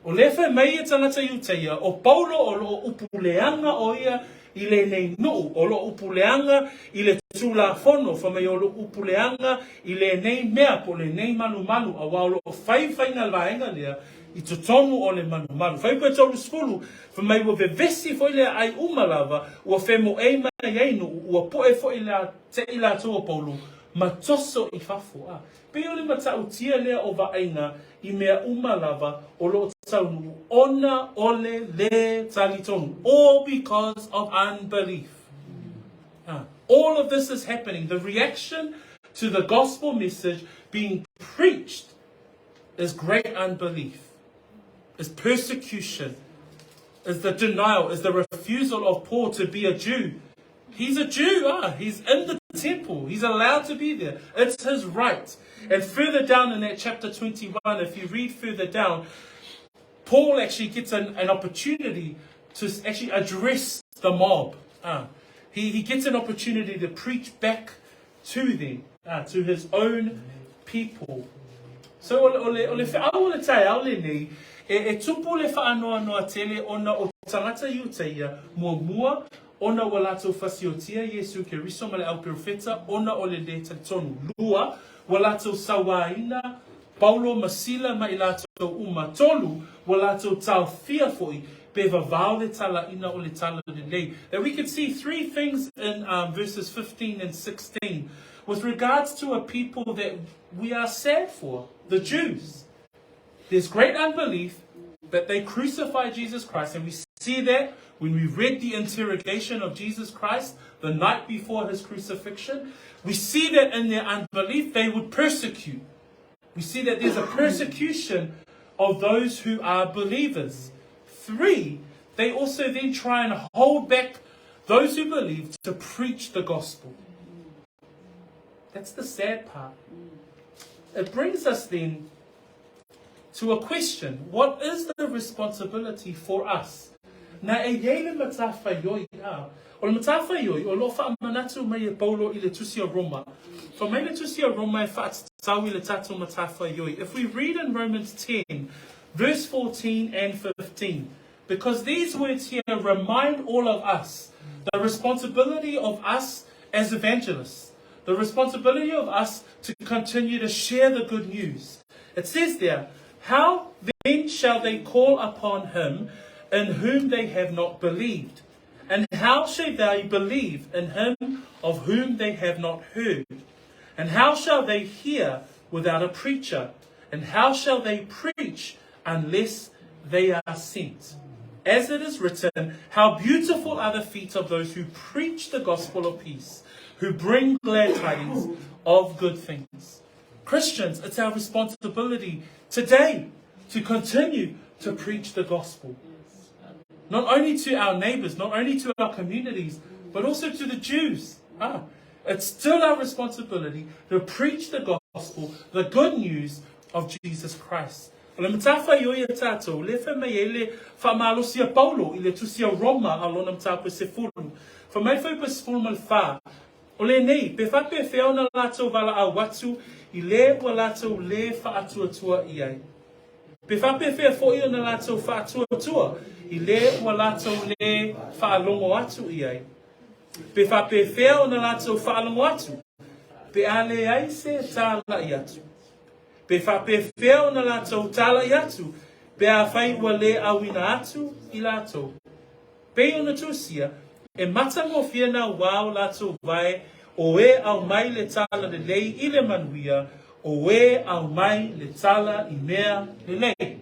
[SPEAKER 1] O le fai mai e tagata Iutaia, o Paulo o loo upu leaga o ia i lenei nuu, o loo upu leaga i le Tulafono, fai mai o loo upu leaga i lenei mea po o lenei malumalu, auā o loo fai faiga vaega lea i totonu o le malumalu. Fuaiupu e 30, fai mai ua vevesi foi le aai uma lava, ua femoei mai ai nuu, ua poe foi la teʻi latou o Paulo, ma toso i fafo. A pei o le matautia lea o vaaiga i mea uma lava o loo taunuu ona o le lē talitonu, all because of unbelief. Ah, all of this is happening. The reaction to the gospel message being preached is great unbelief, is persecution, is the denial, is the refusal of Paul to be a Jew. He's a Jew, ah, he's in the temple. He's allowed to be there. It's his right. And further down in that chapter 21, if you read further down, Paul actually gets an, an opportunity to actually address the mob. Ah, he, he gets an opportunity to preach back to them, ah, to his own people. So o le, o le, o le wheau o le taeao lenei, e, e tupu le whaanoanoa tele ona o tagata Iutaia muamua. Ona ua latou fasiotia Iesu Keriso ma le au perofeta ona o le lē talitonu. Lua, ua latou sauāina Paulo ma Sila ma i latou uma. Tolu, ua latou taofia foi pe vavao le talaina o le tala lelei. That we could see three things in um, verses 15 and 16 with regards to a people that we are sad for, the Jews. There's great unbelief that they crucify Jesus Christ, and we see that when we read the interrogation of Jesus Christ the night before his crucifixion. We see that in their unbelief they would persecute. We see that there's a persecution of those who are believers. Three, they also then try and hold back those who believe to preach the gospel. That's the sad part. It brings us then to a question. What is the responsibility for us? Na e iai le matawhaioi a. O le matawhaioi, o lo whaamanatu mai e Paulo i le tusi a Roma. Fa mai le tusi a Roma e whaatatau i le tatou matawhaioi. If we read in Romans 10, verse 14 and 15, because these words here remind all of us the responsibility of us as evangelists, the responsibility of us to continue to share the good news. It says there, How then shall they call upon him in whom they have not believed? And how shall they believe in him of whom they have not heard? And how shall they hear without a preacher? And how shall they preach unless they are sent? As it is written, How beautiful are the feet of those who preach the gospel of peace, who bring glad tidings of good things. Christians, it's our responsibility today to continue to preach the gospel. Not only to our neighbors, not only to our communities, but also to the Jews. Ah, it's still our responsibility to preach the gospel, the good news of Jesus Christ. O le matawhaioi a tātou, le whai mai e le whaamalosi a Paulo i le tusi a Roma a lona mataupu e sefulu. Wha mai whai pa sefulu ma le wha. O le nei, pe whapewhea ona lātou valaau atu i le ua lātou le whaatuatua i ai. Pe faapefea foʻi ona latou faatuatua i lē ua latou lē faalogo atu i ai? Pe faapefea ona latou faalogo atu pe a leai se tālaʻi atu? Pe faapefea ona latou tālaʻi atu pe afai ua lē auina atu i latou? Pei ona tusia, e matagofie nā wā o latou vae o e aumai le tala lelei i le manuia, o e aumai le tala i mea lelei.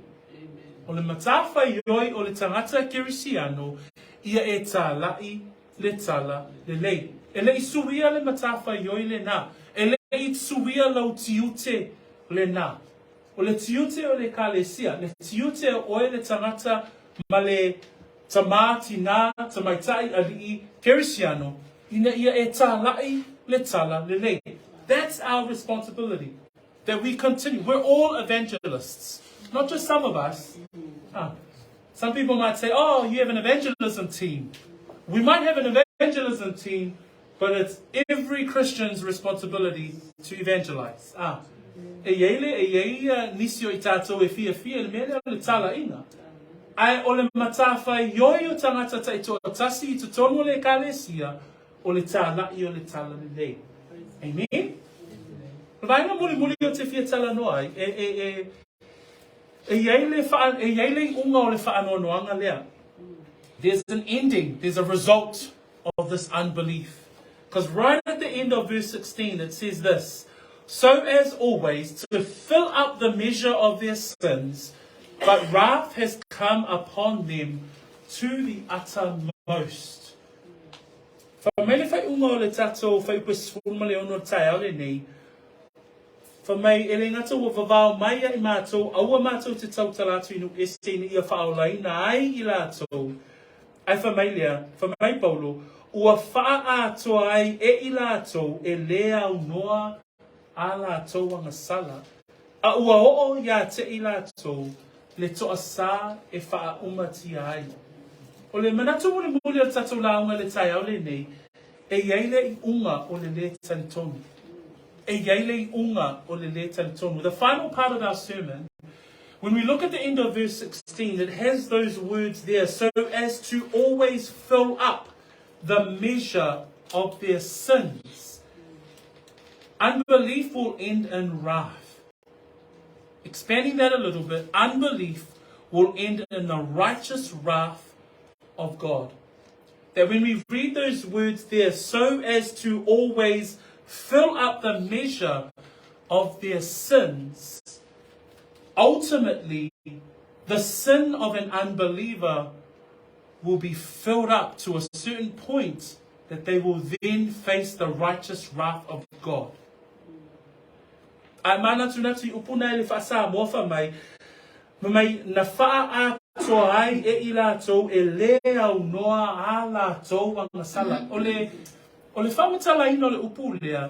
[SPEAKER 1] O le matawhaioi o le tagata Kerisiano ia e tālaʻi le tala lelei. E leʻi suia le matawhaioi lenā. E leʻi suia lau tiute lenā. O le tiute o le Ekalesia, le tiute o oe le tagata ma le tamā, tinā, tamaitai, aliʻi, Kerisiano, ina ia e tālaʻi le tala lelei. That's our responsibility, that we continue. We're all evangelists, not just some of us. Ah. Some people might say, oh, you have an evangelism team. We might have an evangelism team, but it's every Christian's responsibility to evangelize. Ah. E iai le, e iai uh, nisi o i tātou e whiawhia le mea lea o le tālaʻiga. Ae o le matawhaioi o tagata taitoatasi i totonu o le Ekalesia, o le tālaʻi o le tala lelei. Amen? O le vaega mulimuli o te fia talanoa ai, e, e, e, e iai le, wha, e iai le iuga o le whaanoanoanga lea. There's an ending, there's a result of this unbelief. Because right at the end of verse 16, it says this So as always, to fill up the measure of their sins, but wrath has come upon them to the uttermost. Fa mai le whaiunga o le tatou whaiupe sefulu ma le ono le taeao lenei, fa mai e le gata ua vavao mai ia i mātou, aua mātou te tautala atu i nuu ese ina ia whaaolaina ai i latou, Ae fai mai lea, fai mai Paulo, ua faaatoa ai e i latou e lē aunoa a latou agasala, a ua oo iā te i latou le toasā e faaumatia ai. O le manatu mulimuli o le tatou lauga i le taeao lenei, e i ai le iuga o le lē talitonu. E i ai le iuga o le lē talitonu. The final part of our sermon When we look at the end of verse 16, it has those words there, so as to always fill up. the measure of their sins. Unbelief will end in wrath. Expanding that a little bit, unbelief will end in the righteous wrath of God. That when we read those words there, so as to always fill up the measure of their sins, ultimately, the sin of an unbeliever will be filled up to a certain point that they will then face the righteous wrath of God. Ae manatunatu i upu nei le faa-Samoa fa mai, ma mai na faaatoa ai e i latou e lē aunoa a latou agasala. O le, o le faamatalaina o le upu lea,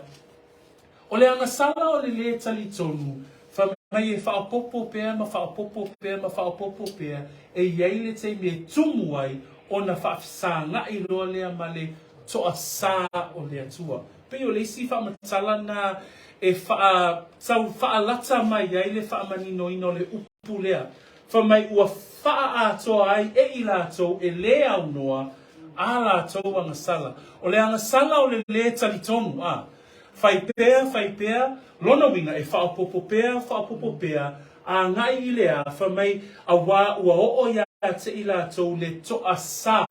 [SPEAKER 1] O le agasala o le lē talitonu, fai mai e faaopoopo pea ma faaopoopo pea ma faaopoopo pea, e i ai le taimi e tumu ai ona faafesaga'i loa lea ma le toasā o le Atua. Pei o le isi faamatala na e faa, tau faalata mai ai le faamaninoina o le upu lea, fai mai ua faaatoa ai e i latou e lē aunoa a latou agasala. O le agasala o le lē talitonu, a. Fai pea, fai pea, lona uiga e faaopoopo pea, faaopoopo pea, agai i le a, fai mai, auā ua oo iā te i latou le toasā.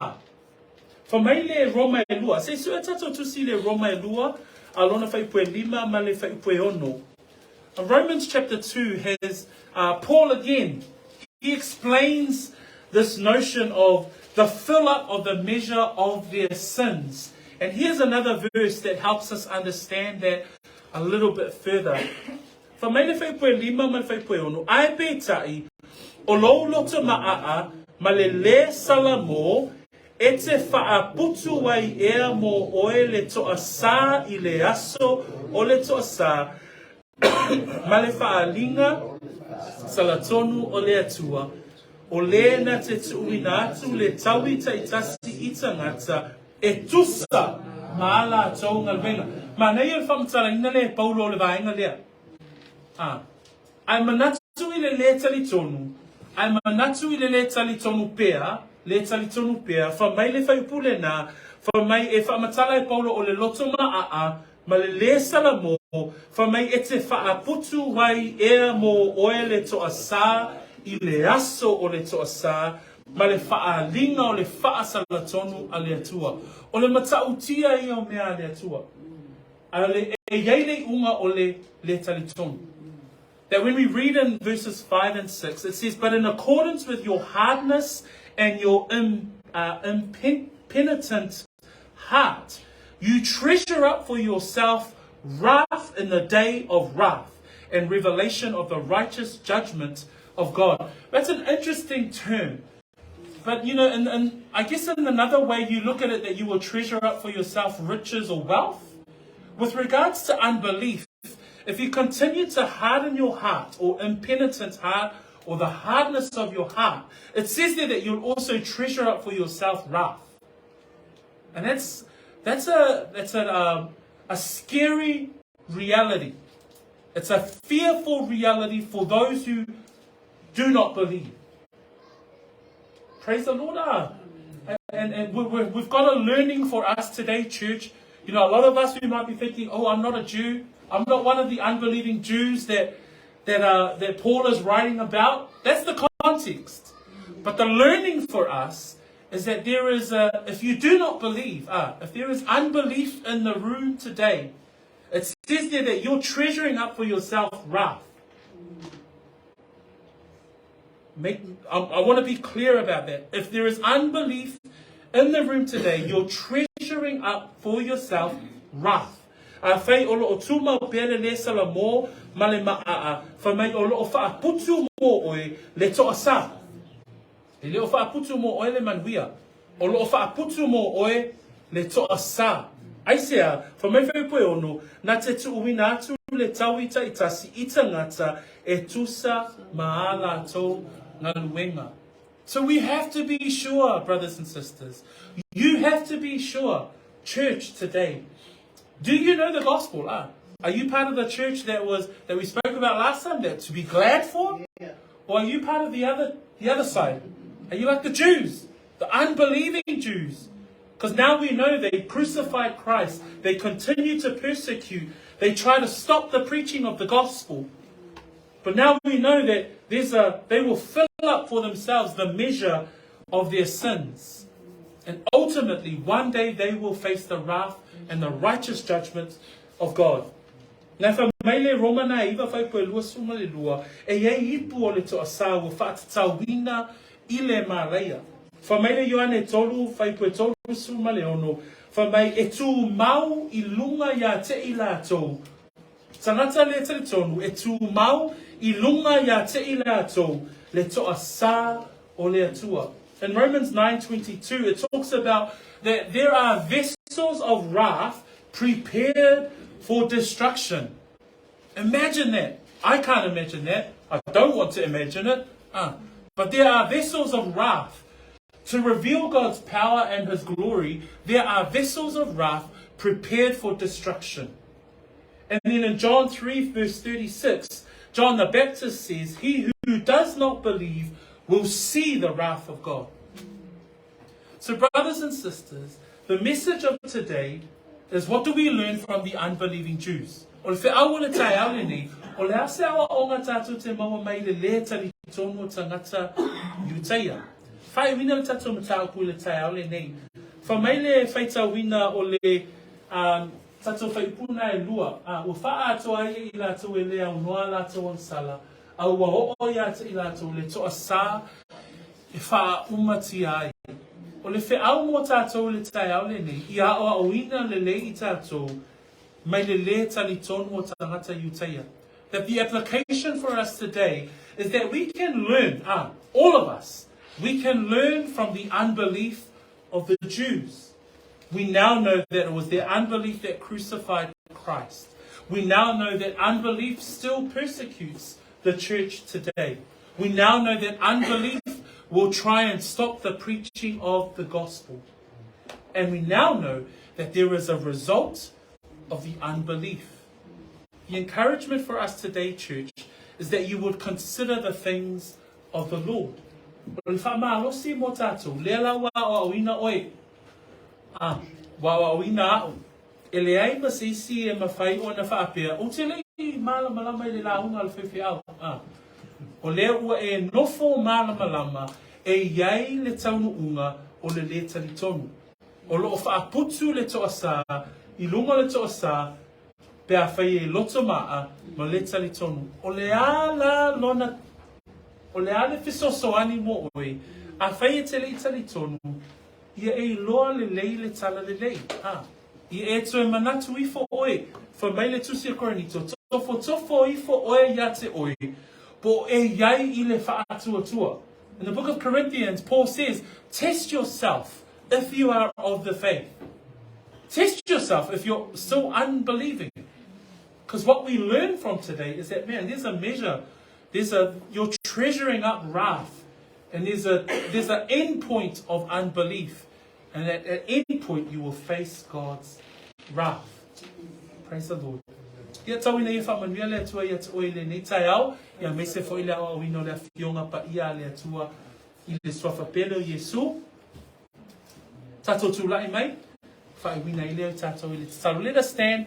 [SPEAKER 1] Fai mai le Roma e lua, se i sue tatou tusi i le Roma e lua, a lona fuaiupu e lima ma le fuaiupu e ono. Romans chapter 2 has Paul again, he explains this notion of the fill up of the measure of their sins. And here's another verse that helps us understand that a little bit further. Fai mai le fuaiupu e lima ma le fuaiupu e ono, Ae peitai, o lou loto maʻaʻa ma le lē salamō, e te faaputu ai ea mō oe le toasā i le aso o le toasā, ma le faaaliga salatonu o le Atua, o lē na te tuuina atu le taui taitasi i tagata e tusa ma a latou galuega. Manaia le faamatalaina lea e Paulo o le vaega lea. A. Ae manatu i le lē talitonu, ae manatu i le lē talitonu pea, lē talitonu pea, fai mai le fuaiupu lenā, fai mai e faamatala e Paulo o le loto maʻaʻa ma le lē salamō, fai mai e te faaputu ai ea mō oe le toasā i le aso o le toasā ma le faaaliga o le faasalatonu a le Atua. O le matautia ia o mea a le Atua. A le, e i ai le iuga o le lē talitonu. That when we read in verses 5 and 6, it says, But in accordance with your hardness and your im, impenitent heart, you treasure up for yourself wrath in the day of wrath and revelation of the righteous judgment of God. That's an interesting term. But you know, and, and I guess in another way you look at it that you will treasure up for yourself riches or wealth. With regards to unbelief, if you continue to harden your heart or impenitent heart or the hardness of your heart, it says there that you'll also treasure up for yourself wrath. And that's that's a that's a a scary reality. It's a fearful reality for those who do not believe. Praise the Lord. Ah. And, and we, we, we've got a learning for us today, church. You know, a lot of us, we might be thinking, oh, I'm not a Jew. I'm not one of the unbelieving Jews that, that, that Paul is writing about. That's the context. But the learning for us is that there is a, if you do not believe, if there is unbelief in the room today, it says there that you're treasuring up for yourself wrath. Make, I, I want to be clear about that. If there is unbelief in the room today, you're treasuring up for yourself wrath. Afai o loo tumau pea le lē salamō ma le maʻaʻa, fai mai o loo faaputu mō oe le toasā. E le o faaputu mō oe le manuia. O loo faaputu mō oe le toasā. Aisea, fai mai fuaiupu e ono, na te tuuina atu le taui taitasi i tagata e tusa ma a latou galuega. So we have to be sure, brothers and sisters. You have to be sure, church today. Do you know the gospel? Ah? Are you part of the church that was that we spoke about last time that to be glad for? Yeah. Or are you part of the other the other side? Are you like the Jews, the unbelieving Jews? Because now we know they crucified Christ, they continue to persecute, they try to stop the preaching of the gospel. But now we know that there's a, they will fill up for themselves the measure of their sins. And ultimately, one day they will face the wrath and the righteous judgment of God. Na fai mai le Romana e iva faipue 22, e iai ipu o le toasā ua faatatauina i le mālaia. Fai mai le Ioane tolu faipue 36, fai mai e tumau i luga iā te i latou, tagata le talitonu, e tumau i luga iā te i latou le toasā o le Atua. In Romans 9:22 it talks about that there are vessels of wrath prepared for destruction. Imagine that. I can't imagine that. I don't want to imagine it. But there are vessels of wrath. To reveal God's power and his glory, there are vessels of wrath prepared for destruction. And then in John 3, verse 36, John the Baptist says, He who does not believe will see the wrath of God. So, brothers and sisters, the message of today is what do we learn from the unbelieving Jews? O le feau o le taeao lenei, o le a se aoaoga tātou te maua mai le lē talitonu o tagata Iutaia. Faaiuina le tatou mataupu i le taeao lenei. Fai mai le faitauina o le um, tatou faipuna e lua, a ua faaatoa ai e i latou e le aunoa latou agasala, a ua oo ia te i latou le toasā e faaumatia ai. O le feau mo tātou i le taeao lenei, ia aoaoina lelei i tātou mai le lē talitonu o tagata Iutaia. That the application for us today is that we can learn, all of us, we can learn from the unbelief of the Jews. We now know that it was their unbelief that crucified Christ. We now know that unbelief still persecutes the church today. We now know that unbelief will try and stop the preaching of the gospel. And we now know that there is a result of the unbelief. The encouragement for us today, church, is that you would consider the things of the Lord. O le faamalosi mo tatou, lea la ua aoaoina oe, a, ua aoaoina a'u, e leai ma se isi e mafai ona faapea, ou te le i malamalama i le lauga a le faifeau, a, o lea ua e nofo malamalama e i ai le taunuuga o le lē talitonu. O lo o faaputu le toasā i luga o le toasā pe afai e loto maa ma le talitonu. O le a la lona, o le a le fesoasoani mo oe, afai e te le i talitonu, ia e iloa lelei le tala lelei, a, ia e toe manatu ifo oe, fai mai le Tusi a Korinito, tofotofo ifo oe ia te oe, po o e i ai i le faatuatua. In the book of Corinthians, Paul says, test yourself if you are of the faith. Test yourself if you're still unbelieving. Because what we learn from today is that, man, there's a measure. There's a, you're treasuring up wrath. And there's a, there's an end point of unbelief. And at that end point, you will face God's wrath. Praise the Lord. Ia tauina ia faamanuia le Atua ia te oe i lenei taeao, ia aemaise foi le aoaoina o le Afioga paia a le Atua i le Suafa pele o Iesu. Tatou tula'i mai, faaiuina ai lea o tatou i le tatalo. Let us stand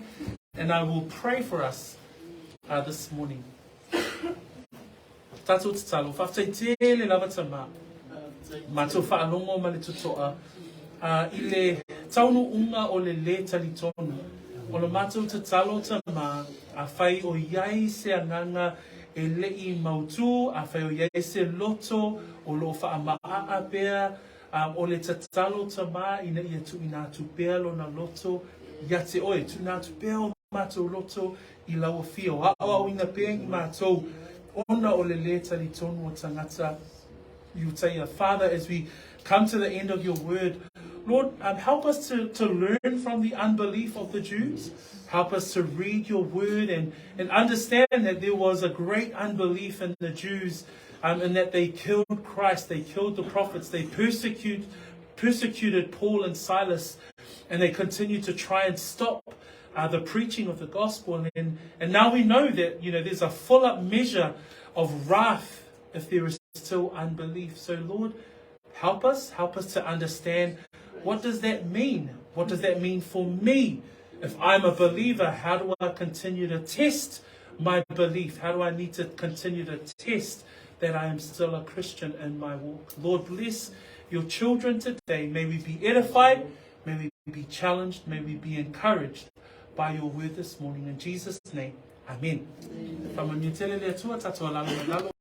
[SPEAKER 1] and I will pray for us this morning. Tatou tatalo, faafetai tele lava Tama, matou faalogo ma le totoa i le taunuuga o le lē talitonu. O le matou tatalo Tama, afai o i ai se agaga e le i mautū, afai o i ai se loto o lo o faamaaa pea, o le tatalo Tama ina ia tuuina atu pea lona loto ia te oe, tuuina atu pea o matou loto i lau afio, aoaoina pea i matou ona o le lē talitonu o tagata Iutaia. Father, as we come to the end of your word, Lord, help us to learn from the unbelief of the Jews. Help us to read your word and understand that there was a great unbelief in the Jews and that they killed Christ, they killed the prophets, they persecuted Paul and Silas, and they continued to try and stop the preaching of the gospel. And now we know that, there's a full up measure of wrath if there is still unbelief. So, Lord, help us to understand What does that mean? What does that mean for me? If I'm a believer, how do I continue to test my belief? How do I need to continue to test that I am still a Christian in my walk? Lord, bless your children today. May we be edified. May we be challenged. May we be encouraged by your word this morning. In Jesus' name, amen. Faamanuia tele le Atua, tātou lalo i lalo.